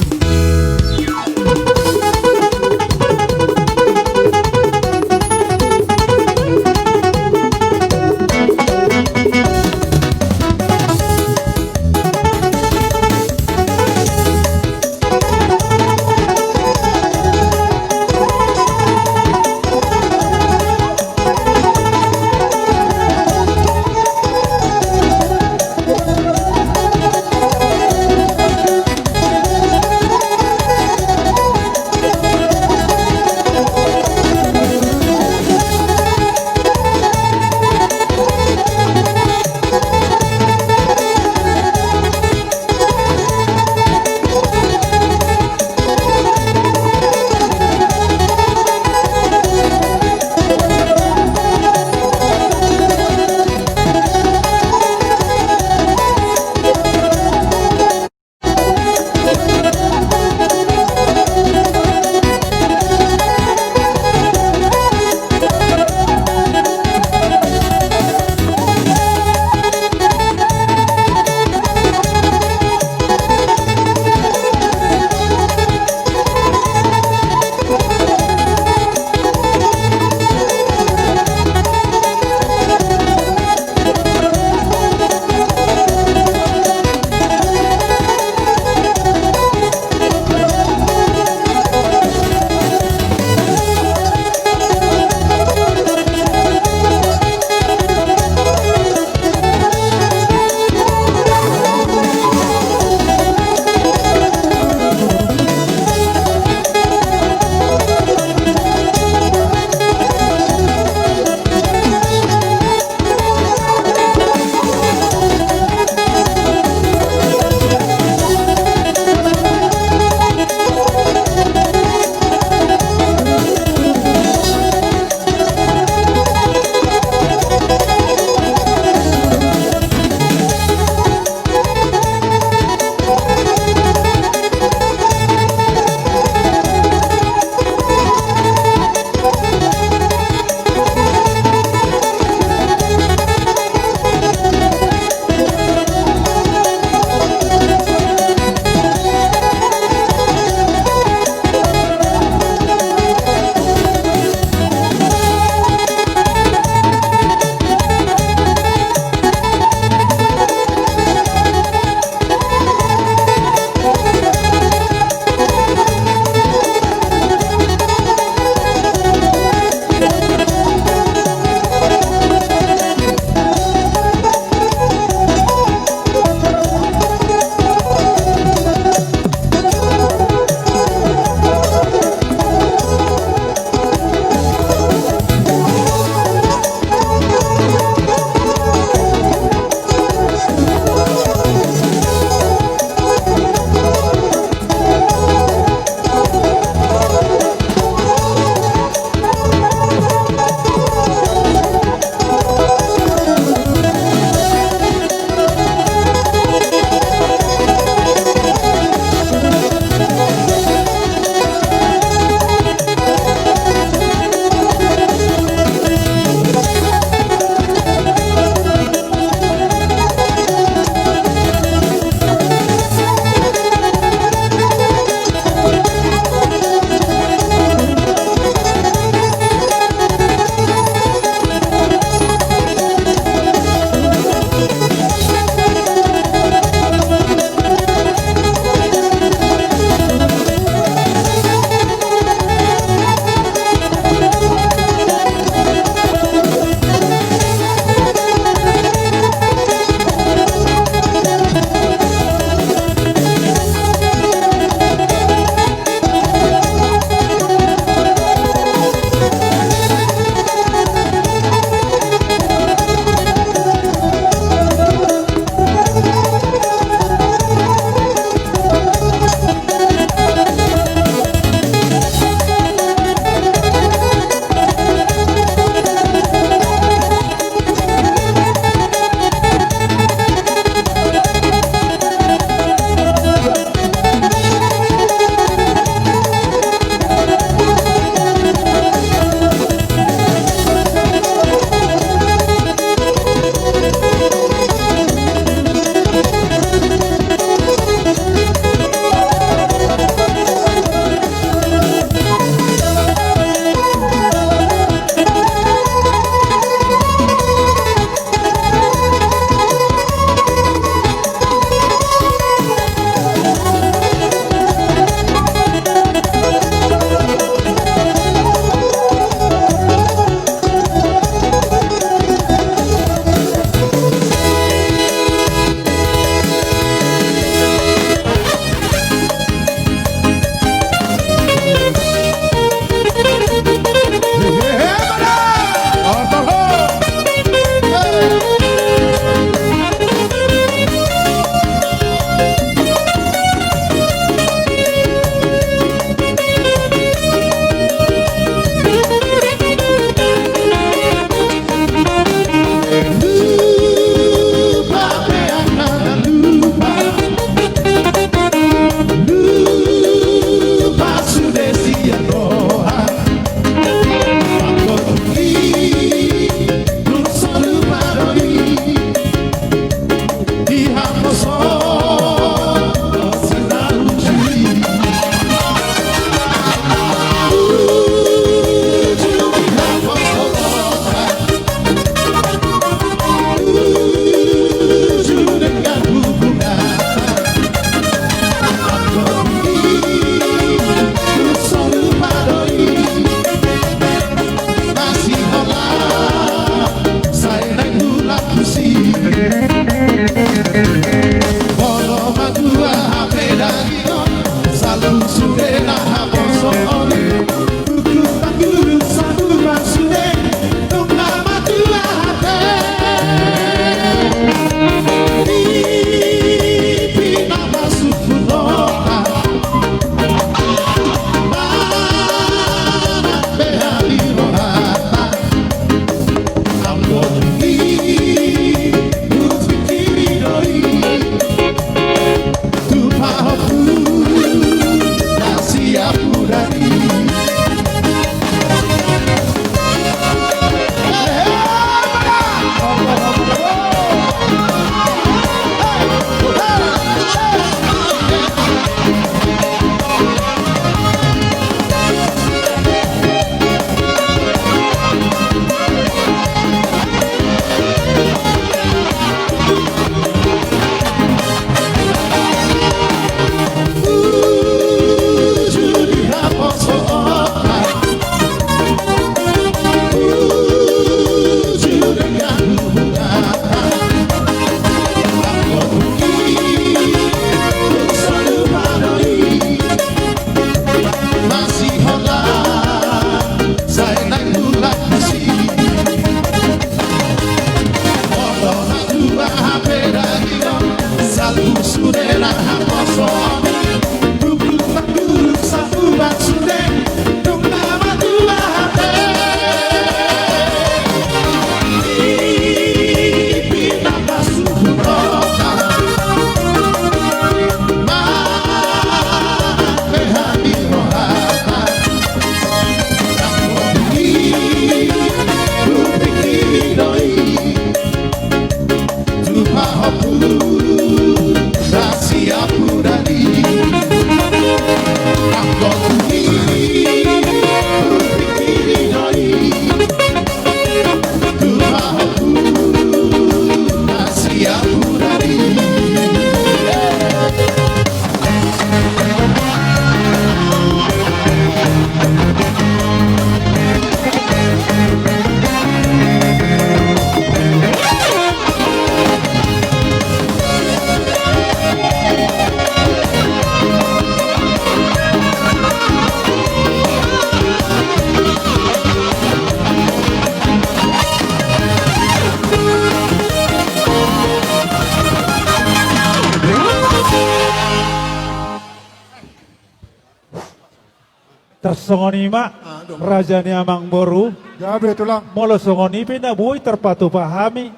Tarsongon i ma, ah, dong, raja ni amangboru. Gabe, Tulang. Molo songon i pe na boi tarpatupa hami,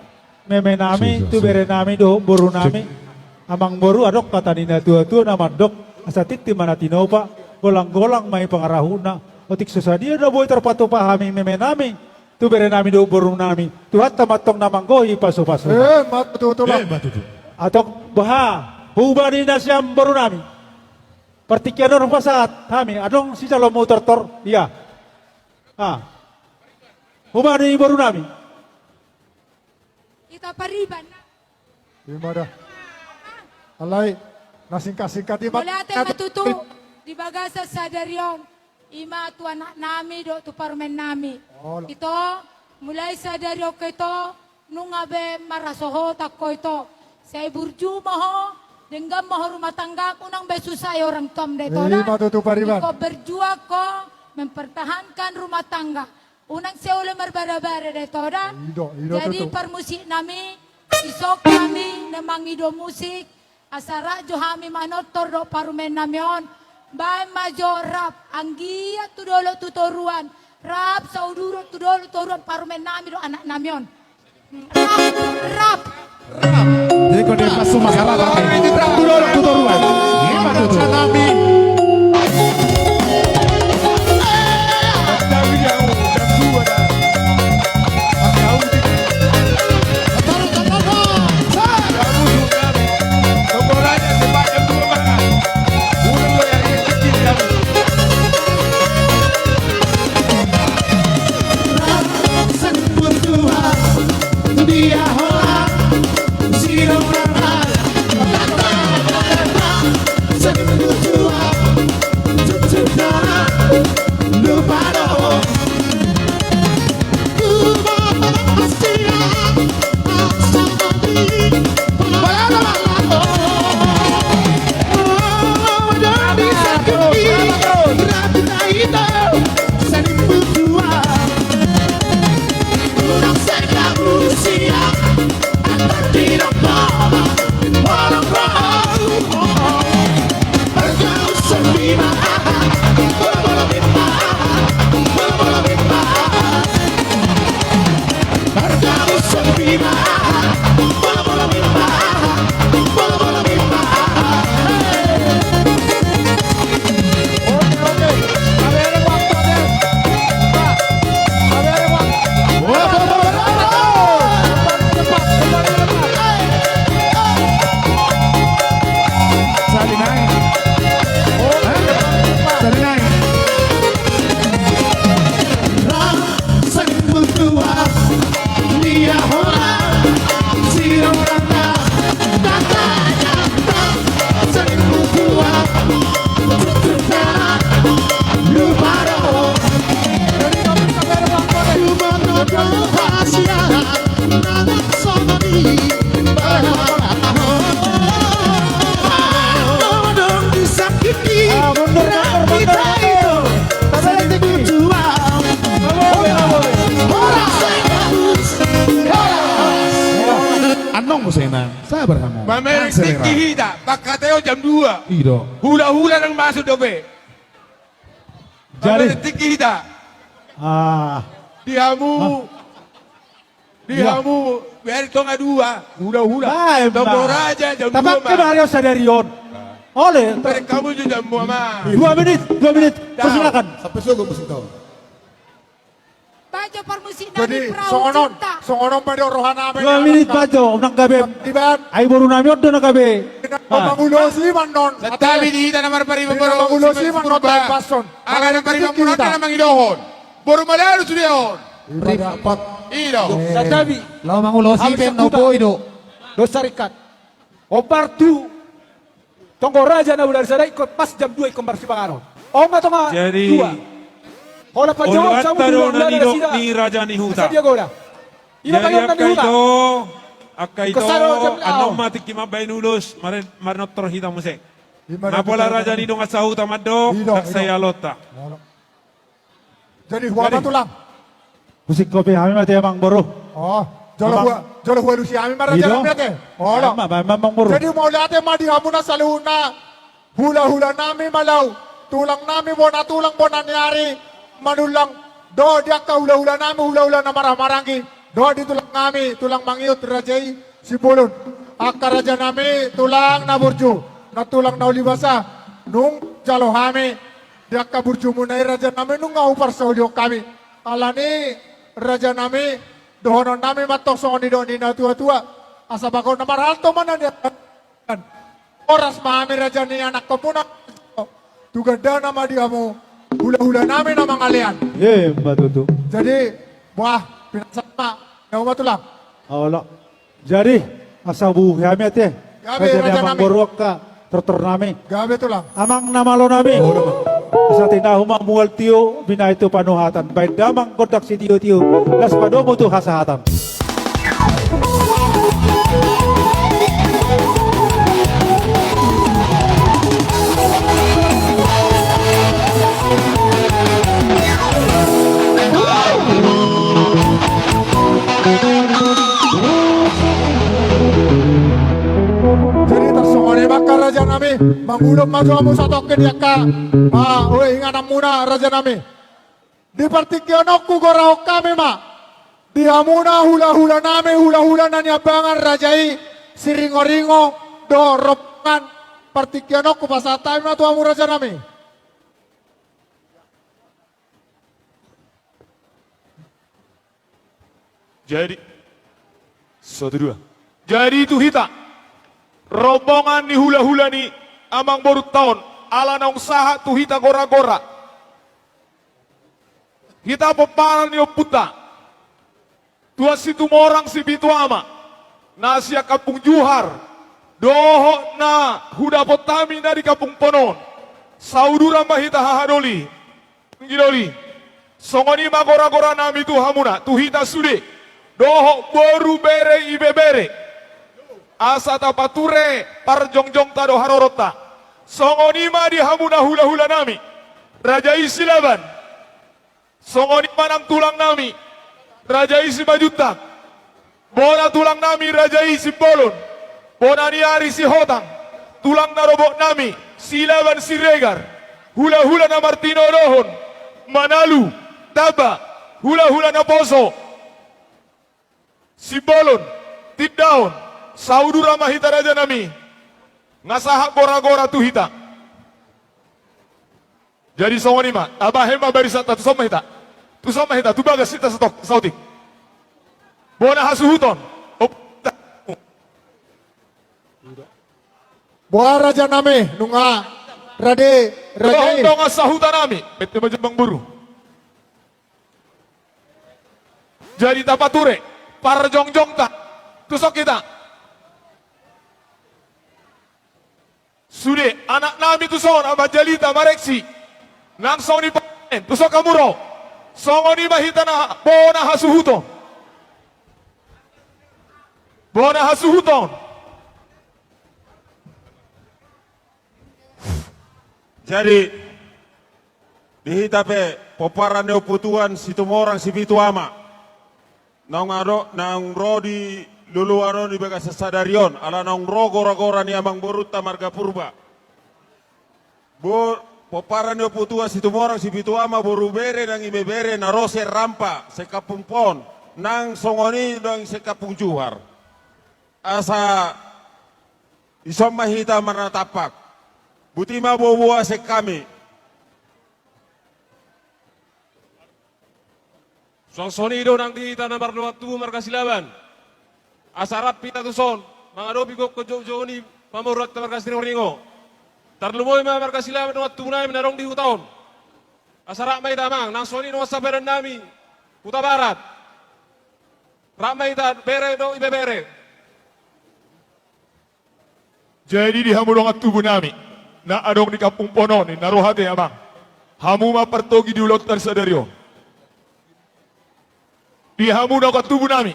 meme nami, tu bere nami dohot boru nami. Amang boru, adong hata ni na tua-tua na mandok, asa tintin ma na tinopa, golang-golang ma i pangarahutna. Otik so sadia na boi tarpatupa hami, meme nami, tu bere nami dohot boru nami, Tuhanta ma antong na manggohi pasu-pasu. Eh, ma tutu, Tulang. Eh, ma tutu. Antong boha, huba ni nasiam boru nami. Partingkian on hupasahat hami, adong sijaloonmu tortor, ia. Ah. Huba ni boru nami. Hita Pariban. Ima da. Alai, na singkat-singkat ima. Mauliate ma tutu di bagasan sadari on. Ima tu anak nami dohot tu parumaen nami. Olo. Ito, mulai sadari on ito, nunga be marhasohotan ho ito. Sai burju ma ho, denggan ma ho rumah tangga, unang be susah i orang tuam da ito da. Ima tutu Pariban. Ingkon berjuang ho, mempertahankan rumah tangga. Unang sai olo marbada-bada da ito da. I do, i do tutu. Jadi parmusik nami, dison hami na mangido musik, asa rap jo hami manortor dohot parumaen nami on. Baen ma jo rap, anggiat tu dolok tu toruan, rap saudurot tu dolok tu toruan parumaen nami dohot anak nami on. Rap, rap. Rap. Jadi kau dia pasu masalah, Pak. Rap tu dolok tu toruan. Ima tutu. Sabar hamu. Mamereng tingki hita, pangkataion jam dua. I do. Hulahula naeng masuk dope. Jadi. Mamereng tingki hita. Ah. Di hamu. Di hamu, bere tonga dua, hulahula. Baen ma. Tonggo Raja, jam dua ma. Tapake ma ari on sadari on. Ole. Bere hamu jo jam dua ma. Dua menit, dua menit. Persilakan. Sampai sogo musik tau. Bajo parmusik nami. Jadi, perahu songon on, cinta. Songon on ma di roha nami. Dua menit, bajo, unang gabe. Iban. Ai boru nami on do na gabe. Mangulosi ma annon. Santabi di hita na marpariban boru. Mangulosi ma annon. Pason. Angka na marpariban boru na mangidohon. Boru malealu sude on. Ripat. I do. Santabi. Laho mangulosi pe na boi do. Dosa rikat. Ombar tu Tonggo Raja na Ulansada ingkon pas jam dua ingkon marsipanganon. On ma tonga dua. Jadi, holan panjawab samu ulaonta do na nidok ni raja ni huta. Jadi angka ito, angka ito, annon ma tingki mambahen ulos, mare-, manortor hita muse. Na pola raja ni dongan sahuta mandok, i do, ndang sai aloanta. Jadi, huamat tulang. Husingkop hami ma ate amang boru. Oh, jolo hua-, jolo hualusi hami ma raja nami ate. Olo. Amang boru. Jadi, mauliate ma di hamu na saluhutna hulahula nami ma laho, tulang nami bona tulang bona ni ari, manullang dohot di angka hulahula nami hulahula na marhahamaranggi, dohot di tulang nami tulang mangihut raja i Simbolon. Angka raja nami tulang na burju, na tulang na uli basa, nunga jalo hami. Di angka burjumuna i raja nami nunga huparsaulihon hami. Alani raja nami, dohonon nami ma antong songon nidok ni na tuatua. Asa bagot na marhalto ma na nian. Horas ma hami raja ni anakkonmuna. Tu gandana ma di hamu hulahula nami na mangalean. Emma tutu. Jadi, bah, pinasam ma, nau ma tulang. Olo. Jadi, asa bubuhi hami ate. Gabe, raja nami. Amang boru, angka tortor nami. Gabe tulang. Amang na malo nami. Olo ma. Asa tinahu ma mual tio, binahen tu panuhatan. Baen damang gondang sitiotio, laos padomu tu hasahatan. Jadi tarsongon i ma angka raja nami, mangulon ma jo hamu satongkin di angka, ah, ue ingananmuna raja nami. Di partingkianonku gorahon hami ma di hamuna hulahula nami, hulahula na niambangan raja i, Siringoringo dohot rombongan, partingkianonku pasahat hami ma tu hamu raja nami. Jadi, satu dua. Jadi tu hita rombongan ni hulahula ni amang borunta on, ala naung sahat tu hita goragora, hita pomparan ni ompunta, Tuan Situmorang Sipitu Ama, na sian Kampung Juhar, dohot na hudapot hami na di Kampung Ponon, sauduran ma hita hahadoli. Anggi doli, songon i ma goragora nami tu hamuna, tu hita sude, dohot boru, bere, ibebere, asa tapature parjongjongta dohot haroronta. Songon i ma di hamuna hulahula nami, raja i Silaban. Songon i ma nang tulang nami, raja i Simanjuntak. Bona tulang nami, raja i Simbolon. Bona ni ari Sihotang. Tulang na robot nami, Silaban, Siregar. Hulahula na martinodohon, Manalu, Tamba. Hulahula naposo, Simbolon, Tindaon. Sauduran ma hita raja nami. Nga sahat goragora tu hita. Jadi songon i ma, tabahen ma barisanta, tuson ma hita. Tuson ma hita, tu bagas hita satok, saotik. Bona hasuhuton. Op-, boha raja nami, nunga rade raja i. Dongan sahuta nami, bete ma jo amang boru. Jadi tapature parjongjongta. Tuson hita. Sude anak nami tuson, Ama Jalita, Mareksi. Nang songon i panen, tuson hamu ro. Songon i ma hita na bona hasuhuton. Bona hasuhuton. Jadi, di hita pe pomparan ni Ompu Tuan Situmorang Sipitu Ama. Naung ado, naung ro di loloan on di bagasan sadari on, ala naung ro gora-gora ni amangborunta marga Purba. Bo-, pomparan ni Ompu Tuan Situmorang Sipitu Ama, boru, bere nang ibebere na ro sian rampa, sian Kampung Pon, nang songon i nang sian Kampung Juhar. Asa dison ma hita marnatampak. Boti ma boa-boa sian hami. Suang songon i do nang di hita na mardongan tubu marga Silaban. Asa rap hita tuson mangadopi gokhon jou-jou ni pamoruonta marga Siringoringo. Tarlumobi ma marga Silaban dongan tubu nami na adong di huta on. Asa rap ma hita, Amang, nang songon i dongan sapadan nami Hutabarat. Rap ma hita, bere dohot ibebere. Jadi di hamu dongan tubu nami na adong di Kampung Pon on, na ro hata i, Amang, hamu ma partogi di ulaonta sadari on. Di hamu dongan tubu nami.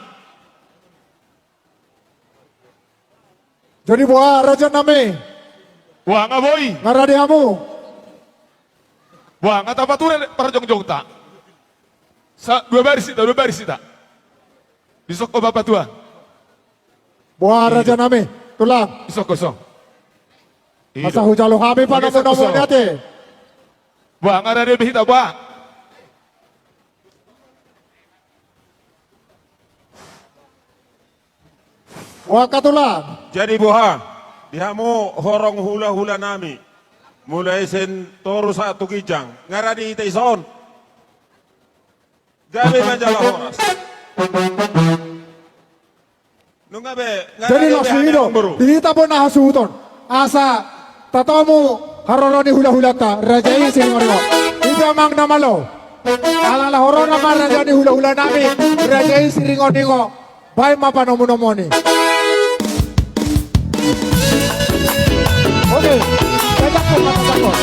Jadi boha, raja nami? Boha, nga boi? Nga rade hamu? Boha, nga tapature parjongjongta? Sa-, dua baris hita, dua baris hita. Dison ho, Bapatua. Boha, raja nami? Tulang. Dison ho, dison. Asa hujalo hami panomu-nomu ni ate. Boha, nga rade be hita, boha? Boha, angka tulang? Jadi boha, di hamu horong hula-hula nami, mulai sian toru sahat tu ginjang, nga rade hita dison? Gabe ma jala horas. Nunga be, nga rade be hami, Amangboru. Jadi laos i do di hita bona hasuhuton, asa tatomu haroro ni hula-hulanta, raja i Siringoringo. I do, Amang na malo. Ala-ala horona ma raja ni hula-hula nami, raja i Siringoringo. Baen ma panomu-nomuon i. Oke. Petak pun, petak pun.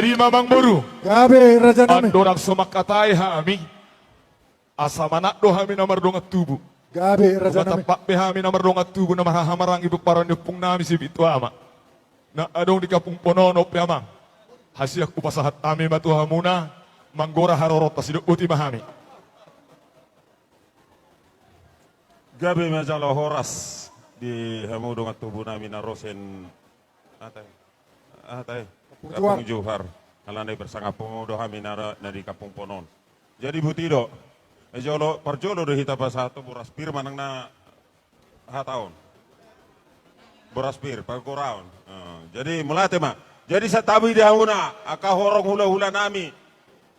Jadi mamang boru. Gabe raja nami. Andorang so mangkatai hami, asa manat do hami na mardongan tubu. Gabe raja nami. Hupatampak be hami na mardongan tubu na marhahamaranggi pomparan ni ompung nami si Pitu Ama na adong di Kampung Ponon on pe amang. Hasian hupasahat hami ma tu hamuna, manggora haroronta, sidok boti ma hami. Gabe ma jala horas di hamu dongan tubu nami na ro sian, aha tahe? Aha tahe? Kampung Johar. Kampung Johar. Alana i bersangap hamu do hami na ra-, na di Kampung Ponon. Jadi boti do. E, jolo, parjolo do hita pasahat tu boras pir manang na hata on. Boras pir, pargoraon. Eh, jadi mauliate ma. Jadi santabi di hamuna, angka horong hulahula nami,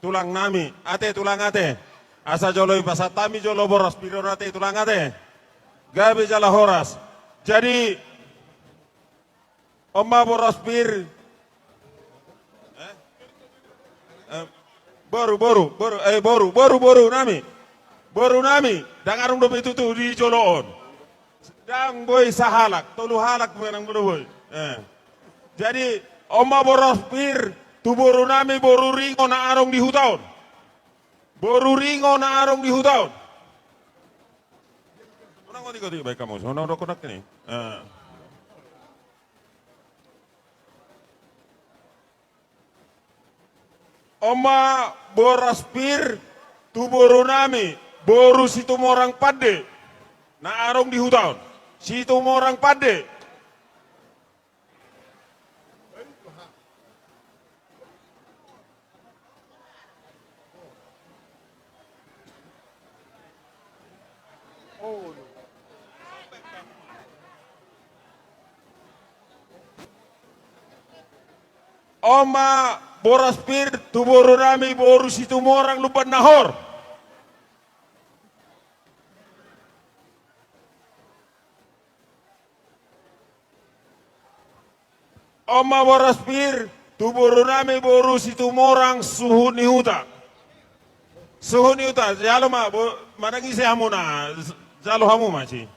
tulang nami, ate tulang ate. Asa jolo i pasahat hami jolo boras pir on ate tulang ate. Gabe jala horas. Jadi, on ma boras pir. Eh? Eh, boru, boru, boru, eh, boru, boru, boru nami. Boru nami, ndang adong dope tutu di jolo on. Ndang boi sahalak, tolu halak manang molo boi. Eh. Jadi, on ma boras pir, tu boru nami, boru Ringo na adong di huta on. Boru Ringo na adong di huta on. Unang otik-otik baen hamu, unang dokon nangkin i. Eh. On ma boras pir tu boru nami, boru Situmorang Pande. Na adong di huta on. Situmorang Pande. On ma boras pir tu boru nami, boru Situmorang Lumban Nahor. On ma boras pir tu boru nami, boru Situmorang Suhut ni Huta. Suhut ni Huta, jalo ma, bo-, manang ise hamuna, jalo hamu ma i.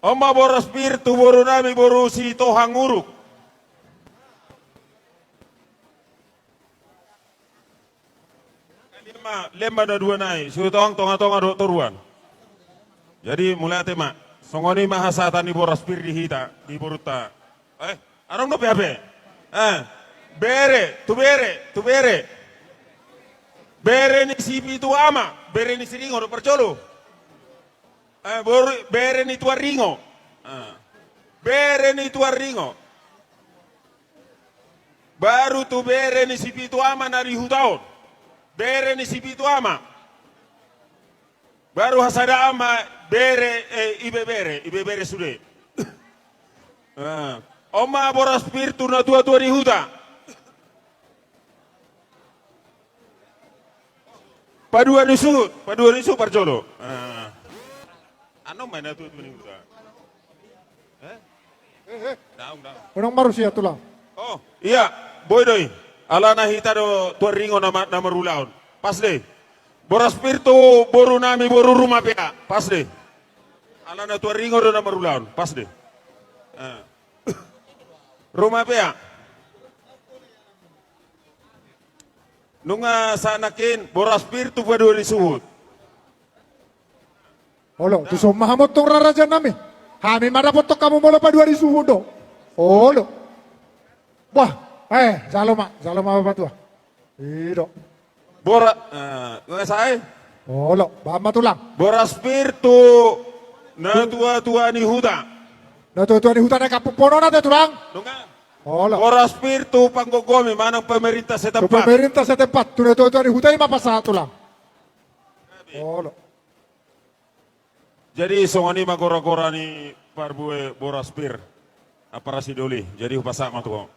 On ma boras pir tu boru nami, boru Sitohang Uruk. Lehen ma, lehen ma na dua nai, Sitohang, tonga-tonga dohot toruan. Jadi mauliate ma, songon i ma hasahatan ni boras pir di hita, di borunta. Eh, adong dope hape. Eh, bere, tu bere, tu bere. Bere ni si Pitu Ama, bere ni si Ringo do parjolo. Eh, boru, bere ni Tuan Ringo. Eh. Bere ni Tuan Ringo. Baru tu bere ni si Pitu Ama na di huta on. Bere ni si Pitu Ama. Baru hasada ama bere, eh, ibebere, ibebere sude. Eh. On ma boras pir tu natua-tua ni huta. Padua ni suhut, padua ni suhut parjolo. Ah. Annon ma natua-tua ni huta. Eh? Daong, daong. Unang marusia tulang. Oh, iya, boi do i. Alana hita do Tuan Ringo na ma-, na marulaon. Pas do i. Boras pir tu boru nami, boru Rumapea. Pas do i. Alana Tuan Ringo do na marulaon. Pas do i. Ah. Rumapea. Nunga sahat nangkin, boras pir tu padua ni suhut. Olo, tuson ma hamu antong ra raja nami. Hami ma dapothon hamu molo padua ni suhut do. Olo. Bah, eh, jalo ma, jalo ma patua. I do. Bora-, eh, nunga sae? Olo, baen ma tulang. Boras pir tu natua-tua ni huta. Natua-tua ni huta na Kampung Ponon ate tulang. Nunga. Olo. Boras pir tu panggomgomi manang pemerintah setempat. Tu pemerintah setempat, tu natua-tua ni huta i ma pasahat tulang. Olo. Jadi songon i ma gora-gora ni parbue boras pir. Ampara sidoli. Jadi hupasahat ma tu ho.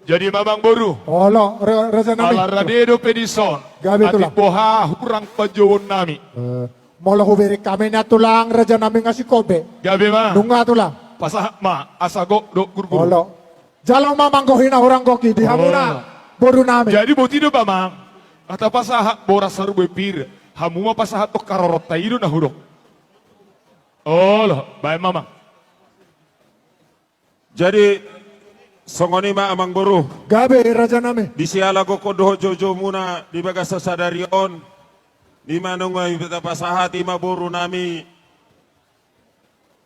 Jadi mamang boru. Olo, ra-, raja nami. Ala rade dope dison. Gabe tulang. Atik boha hurang panjouon nami. Eh, molo hubereng hami na tulang raja nami nga singkop be. Gabe ma. Nunga tulang. Pasahat ma, asa gok dohot gurgur. Olo. Jalo ma manggohi na hurang gok i di hamuna. Olo. Boru nami. Jadi boti do mamang. Hata pasahat boras parbue pir. Hamu ma pasahat tong haroronta i do na hudok. Olo, baen mamang. Jadi, songon i ma amangboru. Gabe, rajanami. Di siala gokhon dohot joujoumuna di bagasan sadari on, i ma nunga hupasahat i ma borunami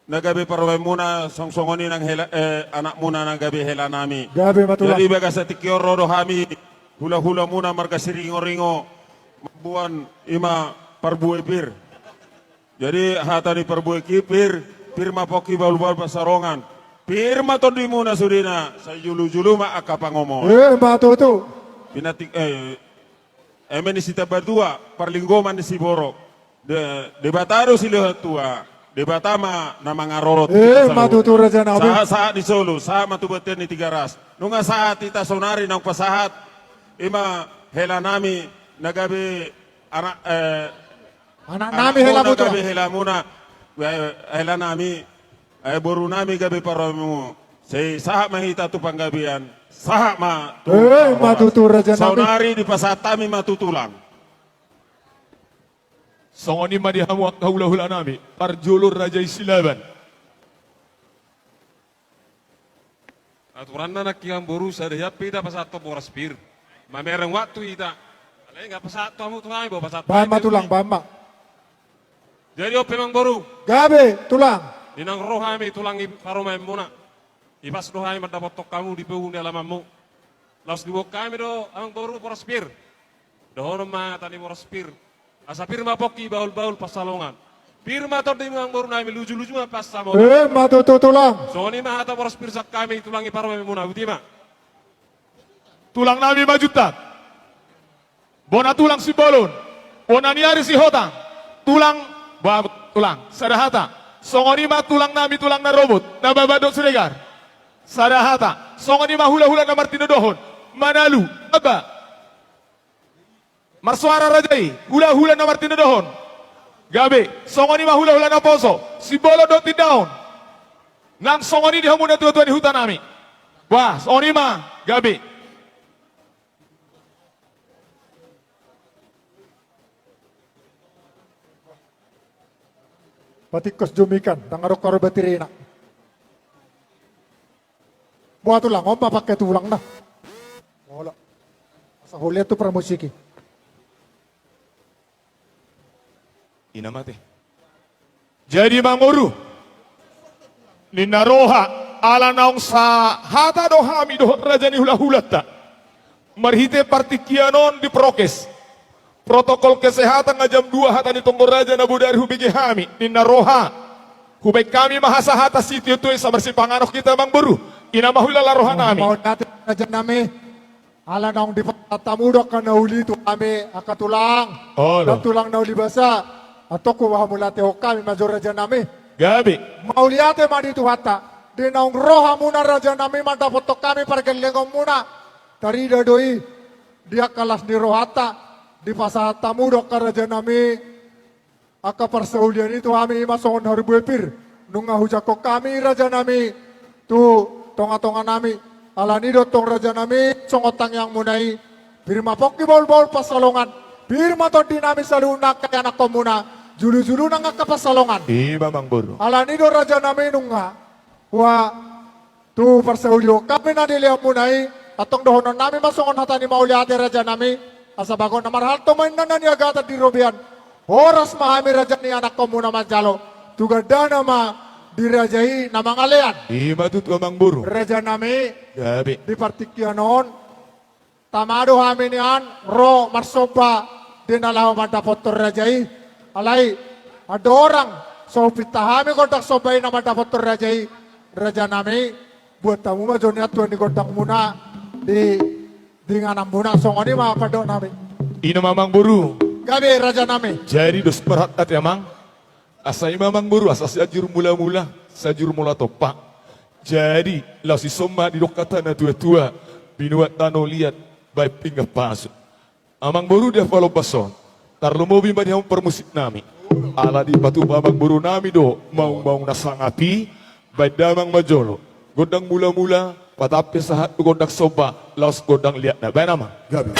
na gabe parumaenmuna, songon i nang hela, eh, anakmuna na gabe helanami. Gabe ma tulang. Jadi bagasan tingki on ro do hami, hulahulamuna marga Siringoringo, mamboan i ma parbue pir. Jadi hata ni parbue i pir, pir ma pongki bahulbahul pansalongan. Pir ma tondimuna sudena, sai jolojolo ma angka pangomoan. Eh, ma tutu. Pinantik, eh, eme ni Sitambatua, parlinggoman ni siborok. De-, Debata do silehon tua, Debata ma na mangarorot. Eh, ma tutu, rajanami. Sahat, sahat ni solu, sahat ma tu bontean ni Tigaras. Nunga sahat hita saonari naung pasahat, i ma helanami na gabe anak, eh, anaknami, anakmuna, helamuna, gabe helamuna, eh, helanami, eh, borunami gabe parumaenmu. Sai sahat ma hita tu panggabean, sahat ma tu, eh, ma tutu, rajanami. Saonari dipasahat hami ma tu tulang. Songon i ma di hamu angka hulahulanami, parjolo raja i Silaban. Aturanna nangkin amangboru, sada hian pe hita pasahathon boras pir. Mamereng waktu hita. Alai nunga pasahat hamu tu hami, bo pasahat. Baen ma tulang, baen ma. Jadi on pe amangboru. Gabe, tulang. Di naung ro hami tulang i parumaenmuna. Ipas do hami mandapothon hamu di pogu ni alamanmu. Laos diboan hami do amangboru boras pir. Dohonon ma hata ni boras pir. Asa pir ma pongki bahulbahul pansalongan. Pir ma tondimuna amangborunami, lujuluju ma pansamotan. Eh, ma tutu tulang. Songon i ma hata boras pir sian hami tulang i parumaenmuna, botima. Tulangnami Majuntak. Bona tulang Simbolon. Bona ni ari Sihotang. Tulang, ba, tulang. Sada hata. Songon i ma tulangnami tulang Narobot. Nababan dohot Siregar. Sada hata. Songon i ma hulahula na martinodohon. Manalu. Aba. Marsoara raja i, hulahula na martinodohon. Gabe, songon i ma hulahula naposo, Simbolon dohot Tindaon. Nang songon i di hamu natuatua ni hutanami. Bah, songon i ma, gabe. Patingkos jomikan, ndang adong haroa baterena. Boha tulang, on ma pangke tulang na. Olo. Asa huliat tu pramusik i. Ina mate. Jadi amangboru, ninna roha, ala naung sahata do hami dohot raja ni hulahulanta. Marhite partingkian on di prokes. Protokol kesehatan nga jam dua hata ni tonggo raja na bodari hubege hami, ninna roha. Hubaen hami ma hasahatan sitio-tio i asa marsipanganon hita amangboru. Ina ma huilala rohanami. Mauliate rajanami. Ala naung dipasahat hamu do angka na uli tu hami angka tulang. Olo. Nang tulang na uli basa. Antong hubaen hamu latehon hami ma jo rajanami. Gabe. Mauliate ma di Tuhanta. Di naung ro hamuna rajanami mandapothon hami pargellengonmuna. Tarida do i di angka las ni rohanta, dipasahat hamu do angka rajanami, angka parsaulian i tu hami i ma songon parbue pir. Nunga hujangkon hami rajanami tu tongatonganami. Alani do antong rajanami songon tangiangmuna i. Pir ma pongki bahulbahul pansalongan. Pir ma tondinami saluhutna angka ianakkonmuna. Julujulu nang angka pansalongan. I ma amangboru. Alani do rajanami nunga. Ua, tu parsaulihon hami na nilehonmuna i, antong dohononnami ma songon hata ni mauliate rajanami, asa bagot na marhalto ma inna na niagatan di robean, horas ma hami raja ni anakkonmuna manjalo, tu gandana ma di raja i na mangalean. I ma tutu amangboru. Rajanami, gabe. Di partingkian on, tama do hami nian ro marsomba di na laho mandapothon raja i. Alai, andorang so huminta hami gondang somba i na mandapothon raja i, rajanami, buat hamu ma jo nian tuan ni gondangmuna di, di ingananmuna, songon i ma pandohanami. I ma amangboru. Gabe rajanami. Jadi dos parhat ate amang. Asa i ma amangboru, asa Sianjur Mulamula, Sianjur Mula Tompa. Jadi, laos dison ma didok hata natuatua, binuat tano liat, baen pinggan pasu. Amangboru di ahu palombas on, tarlumobi ma di hamu parmusiknami. Ala dipatupa amangborunami do, maungmaung na sangap i, baen damang ma jolo. Gondang mulamula, patampe sahat tu gondang somba, laos gondang liatna. Baen amang. Gabe.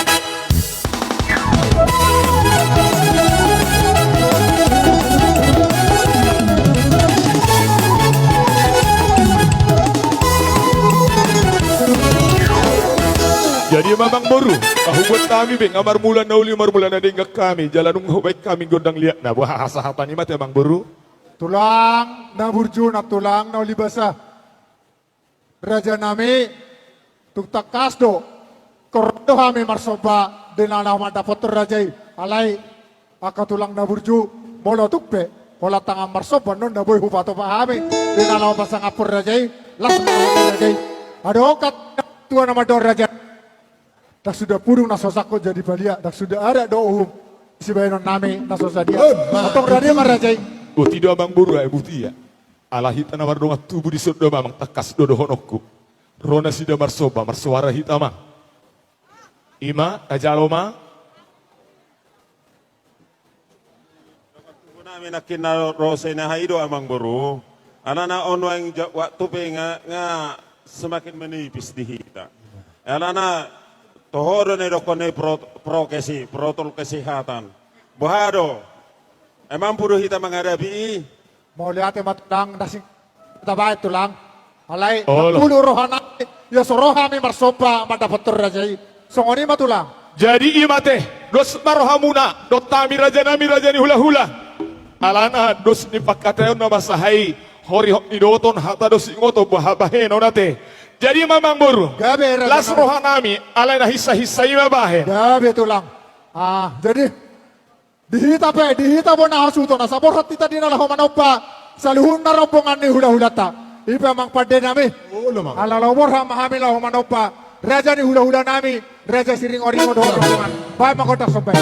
Jadi ma amangboru, hubuat hami be, nga marmula na uli marmula na denggan hami, jala nunga hubaen hami gondang liatna, boha hasahatan i ma te amangboru? Tulang na burju, na tulang na uli basa. Raja nami, tung tangkas do, ro do hami marsomba, di na laho mandapothon raja i, alai, angka tulang na burju, molo tung pe, holan tangan marsomba, non na boi hupatupa hami, di na laho pasangaphon raja i, las ma roha ni raja i. Adong hata tua na mandok raja. Ndang suda pudung na so sangkot jadi palia, ndang suda adat dohot uhum, sibahenon nami na so sadia. Antong raja ma raja i. Boti do amangboru, ai boti ia. Ala hita na mardongan tubu dison do amang, tangkas do dohononku. Ro nasida marsomba, marsoara hita ma. I ma, tajalo ma. Dongan tubu nami nangkin na ro sian aha i do amangboru. Alana on nuaeng ja-, waktu pe nga, nga semakin menipis di hita. Alana toho do na didokhon ni pro-, prokes i, protokol kesehatan. Boha do? Emampu do hita menghadapi i? Mauliate ma tulang, na sing tabaen tulang. Alai, olo, pulu roha nami, ia so ro hami marsomba mandapothon raja i. Songon i ma tulang. Jadi i ma te, dos ma rohamuna, dohot hami raja nami, raja ni hulahula. Alana dos ni pangkataion na masa i, horihot ni dohoton, hata do singoton, boha bahenon ate. Jadi ma amangboru, gabe raja nami. Las roha nami, alai na hinsa-hinsa i ma bahen. Gabe tulang. Ah, jadi Di hita pe, di hita bona hasuhuton, asa borhat hita di na laho manomba saluhutna rombongan ni hulahulanta. I pe amang pande nami. Olo, amang. Ala laho borhat ma hami laho manomba raja ni hulahula nami, Raja Siringoringo dohot rombongan. Baen ma gondang somba i.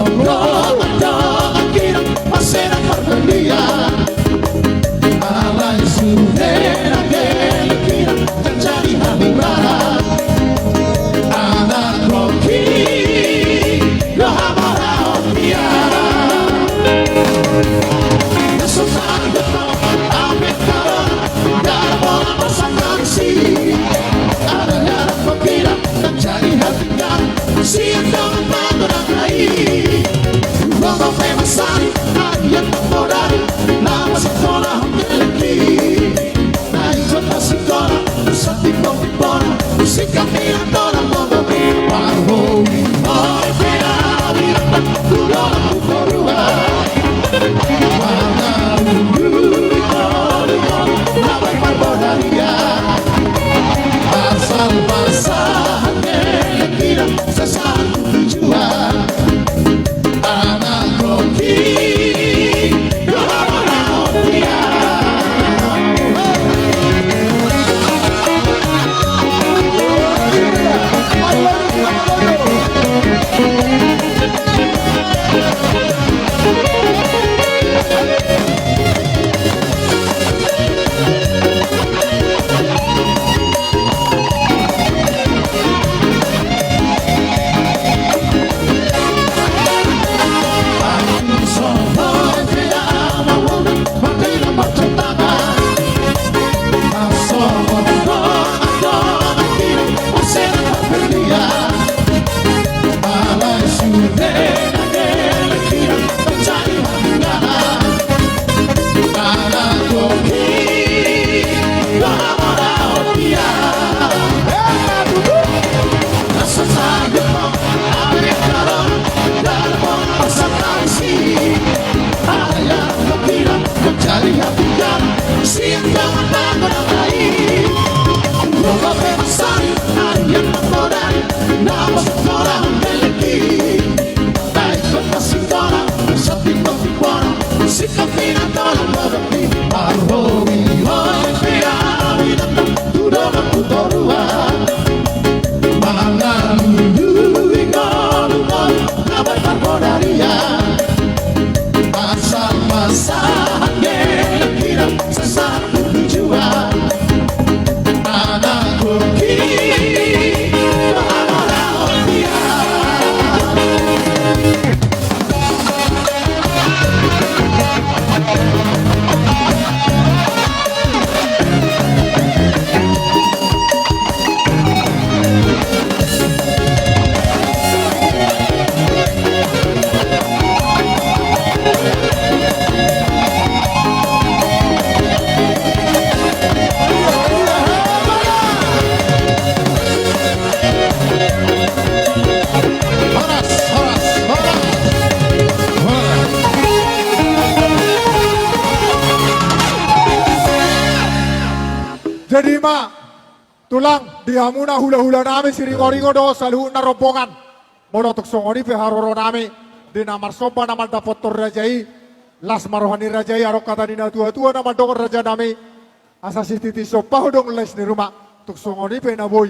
Dongan-dongan hian, marseda pargondian. Alai sude na gelek hian, jadi habibaran. Anak roki, do hamoraon hian. Na so tanggung, ambil kawan, darah bola pasang gengsi. Ada darah pokira, terjadi hati. Sian dongan na godang nai. Rogo pe masani, ahian na modari, na masikola hon gelek i. Na i jot na sikola, satimbo-timbona, sikap ni na godang bobo. Parhoi, hoi pe au, tu dongan tu toruan. Mangalului ngolu-ngolu, na baen parbodarian. Asal pasahat gelek hian, sasahat tu tujuan. Anak roki, do hamoraon hian. Mangalului ngolu-ngolu, na baen parbodarian. Asal pasahat gelek hian, sasahat tu tujuan. Anak roki, do hamoraon hian. Horas, horas, horas. Horas. Jadi ma, Tulang, di hamuna hula-hula nami, siringoringo dohot saluhutna rombongan. Molo tung songon i pe haroro nami, di na marsomba na mandapothon raja i, las ma roha ni raja i, adong hata ni na tua-tua na mandok raja nami, asa sititi somba do lais ni ruma, tung songon i pe na boi.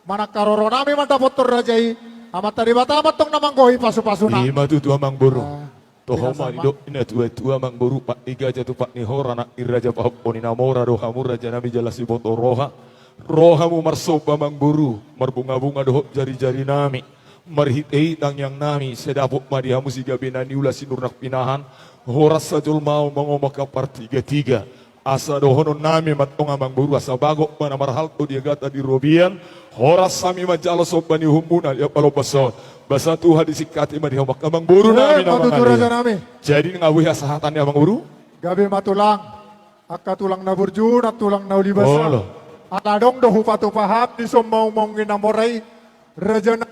Manang haroro nami mandapothon raja i, Amanta Debata ma antong na manggohi pasu-pasuna. I ma tutu amangboru. Ah. Toho ma didok ni na tua-tua amangboru, pat ni gaja tu pat ni hora, anak ni raja pahompon ni na mora do hamu raja nami jala siboto roha. Ro hamu marsomba amangboru, marbunga-bunga dohot jari-jari nami. Marhite-hite tangiang nami, sai dapot ma di hamu sigabe na niula sinurnak pinahan. Horas sajolmaon mangomokhon partigatiga. Asa dohonon nami ma antong amangboru, asa bagot ma na marhalto di agatan di robean, horas hami manjalo somba ni uhumuna di apala ombas on. Basa Tuhan disingkati ma di hamu angka amangboru nami na mangalean. Jadi nga boi hasahatan ni amangboru? Gabe ma tulang, angka tulang na burju, na tulang na uli basa. Ala adong do hupatupa hami di somba umaung ni na mora i, raja na.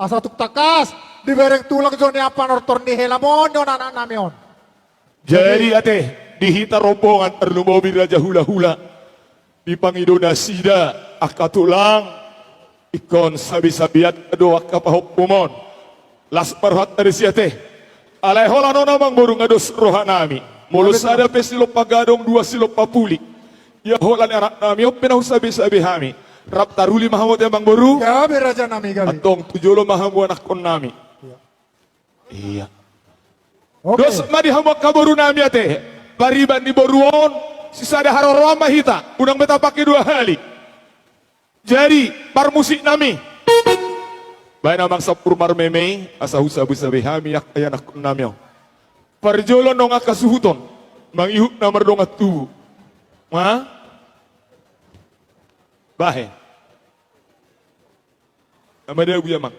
Asa tung tangkas dibereng tulang jo ni panortor ni hela monion anak nami on. Jadi ate, di hita rombongan tarlumobi raja hula-hula, dipangido nasida angka tulang, ingkon sabe-sabean do angka pahompum on. Las ma rohanta disi ate. Alai holan on amangboru nga dos roha nami. Molo sada pe silompa gadong, dua silompa pulik. Ia holan ni anak nami on pe na husabe-sabe hami. Rap taruli ma hamu ate amangboru. Gabe raja nami, gabe. Antong tu jolo ma hamu anakkon nami. Ia. Iya. Oke. Dos ma di hamu angka boru nami ate. Pariban ni boru on, sisada haroroan ma hita, unang be tapake dua hali. Jadi, parmusik nami. Baen amang sampur marmeme i, asa husabusabu hami angka ianakkon nami on. Parjolo nunga hasuhuton, mangihut na mardongan tubu. Ma? Bahen. Nama dia Abu Yamang.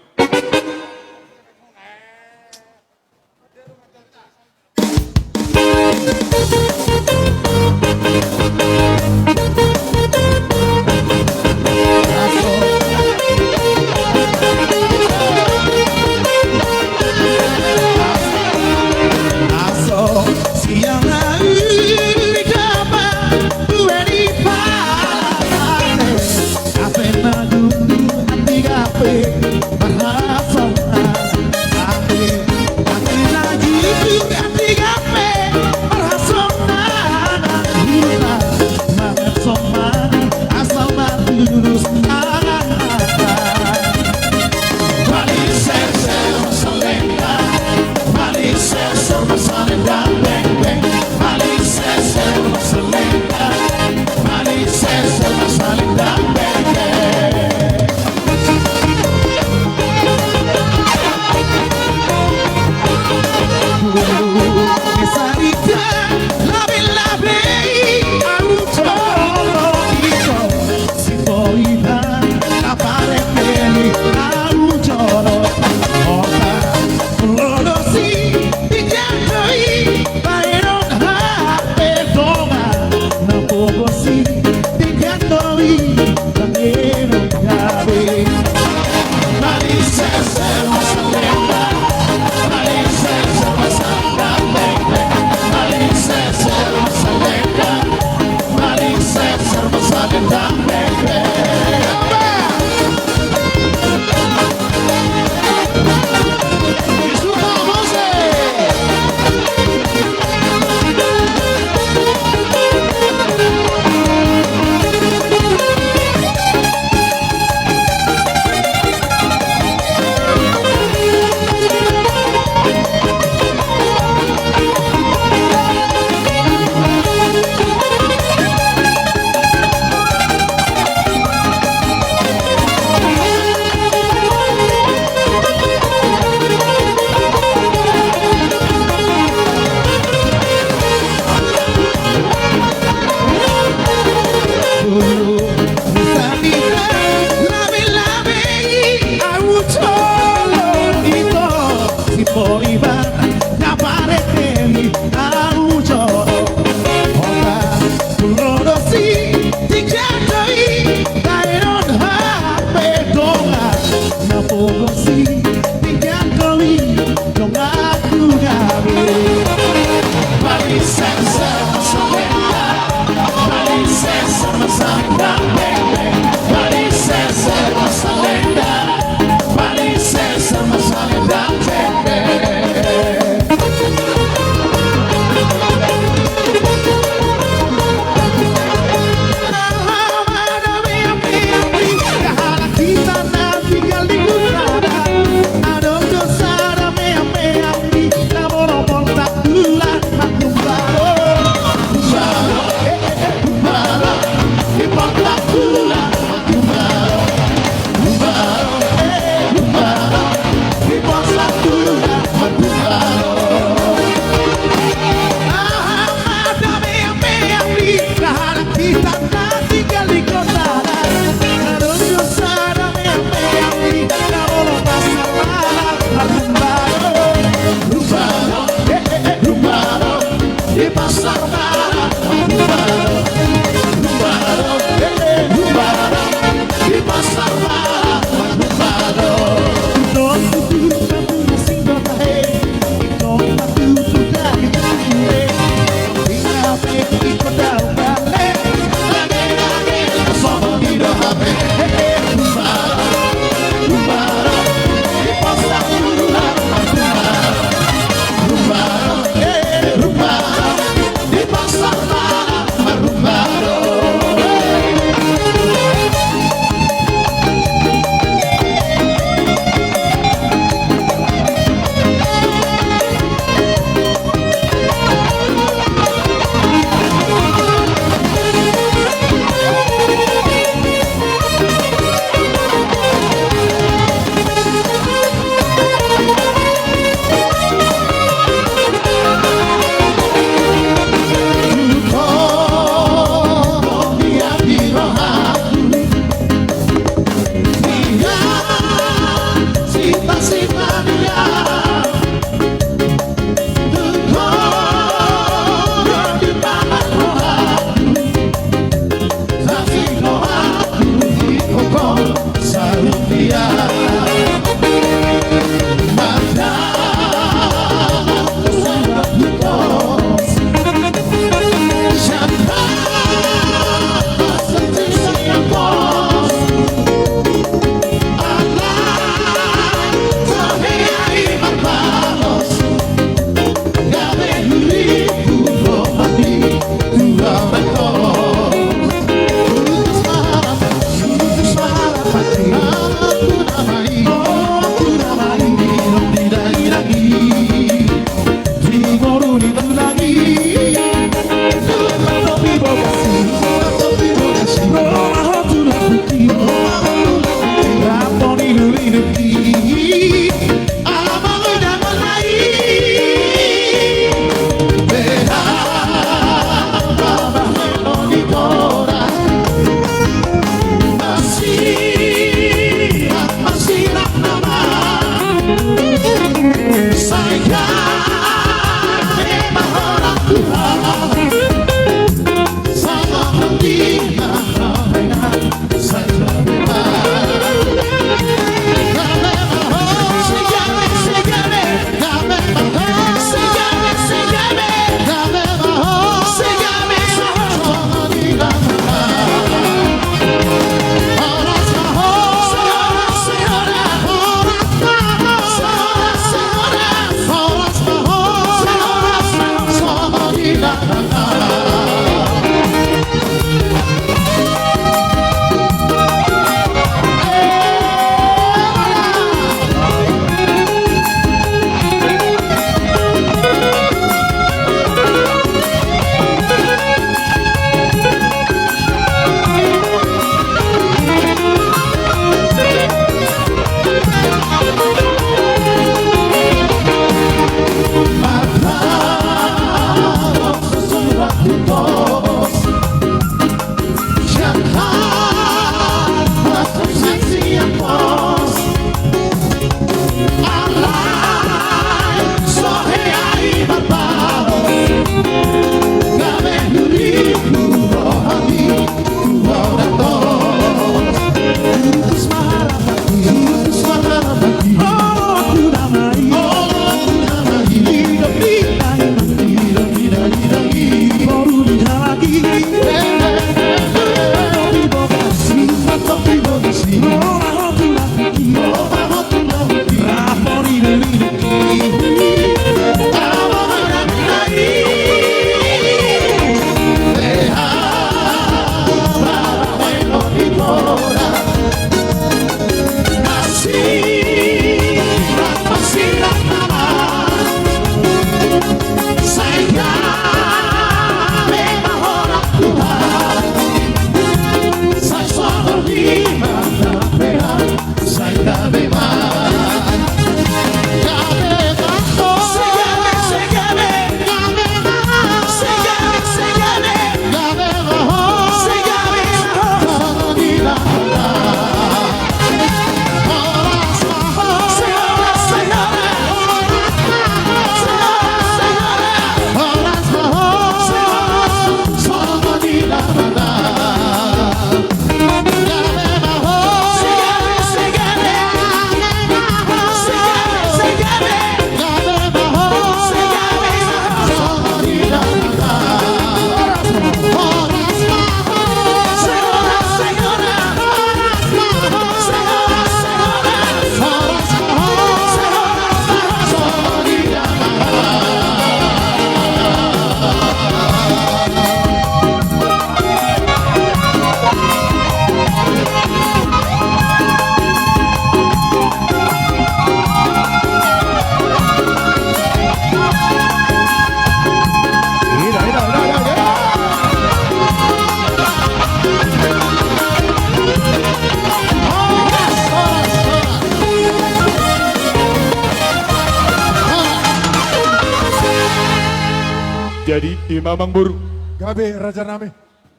Jadi, i ma amangboru. Gabe, rajanami.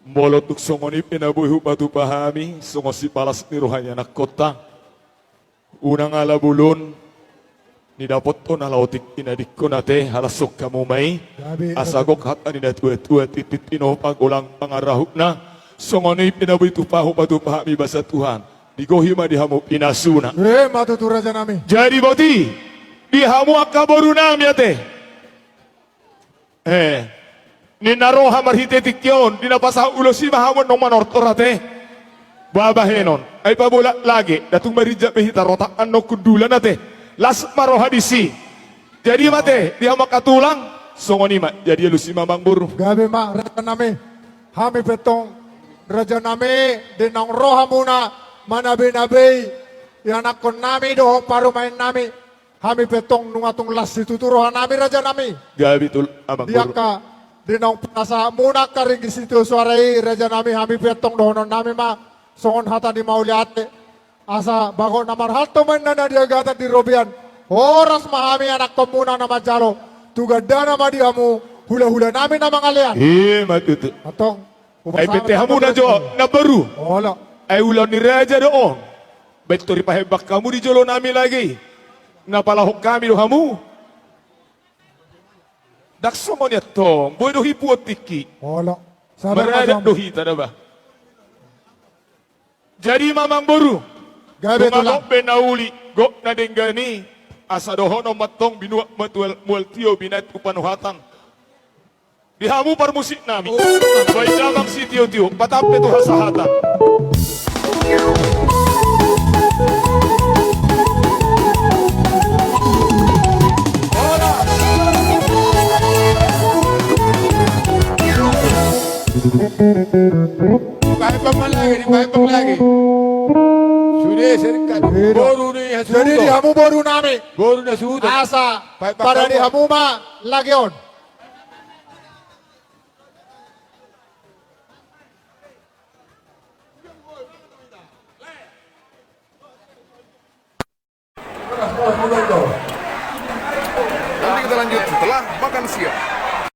Molo tung songon i pe na boi hupatupa hami, songon sipalas ni roha ni anakkonta. Unang ala bolon, nidapothon ala otik inadingkon ate, halashon hamu ma i. Gabe, asa raja. Gok hata ni natuatua, tintin tinopa, golang pangarahutna. Songon i pe na boi tupa hupatupa hami basa Tuhan. Digohi ma di hamu pinasuna. E, ma tutu rajanami. Jadi boti, di hamu angka borunami ate. E, ninna roha marhite tingki on, di na pasahat ulos i ma hamu annon manortor ate. Ba bahenon, ai pabolak lage, nda tung marinjak be hita rotak annon hundulan ate. Las ma roha disi. Jadi ma ate, di hamu angka tulang, songon i ma, jadi alus i ma amangboru. Gabe ma, rajanami. Hami pe tong, rajanami, di naung ro hamuna, manabeinabei, ianakkonnami, dohot parumaennami. Hami pe tong nunga tung las situtu rohanami, rajanami. Gabe tutu, amangboru. Di angka, di naung pinasahatmuna angka ringgit sitio suara i, rajanami, hami pe tong dohononnami ma, songon hata ni mauliate. Asa bagot na marhalto ma inna na niagatan di robean. Horas ma hami anakkonmuna na manjalo. Tu gandana ma di hamu, hulahulanami na mangalean. I ma tutu. Antong. Ai pasahat pete hamu na jo, amangboru. Namboru. Olo. Ai ulaon ni raja do on. Baen tor dipahembang hamu di jolonami lagi. Na palahon hami do hamu. Ndang songon i antong, boi do hipu on tingki. Olo. Sabar ma jo. Maradat do hita da ba. Jadi ma amangboru. Gabe tulang. Tung gok be na uli, gok na denggan i. Asa dohonon ma antong binuat ma tu mual tio, binahen tu panuhatan. Di hamu parmusiknami. Baen damang sitiotio, patampe tu hasahatan. Dipahembang ma lagi, dipahembang lagi. Sude sering kan. Boru ni hasuhuton. Jadi di hamu borunami. Boru ni hasuhuton. Asa, pahembang pada di hamu ma lagi on. Nanti kita lanjut setelah makan siang.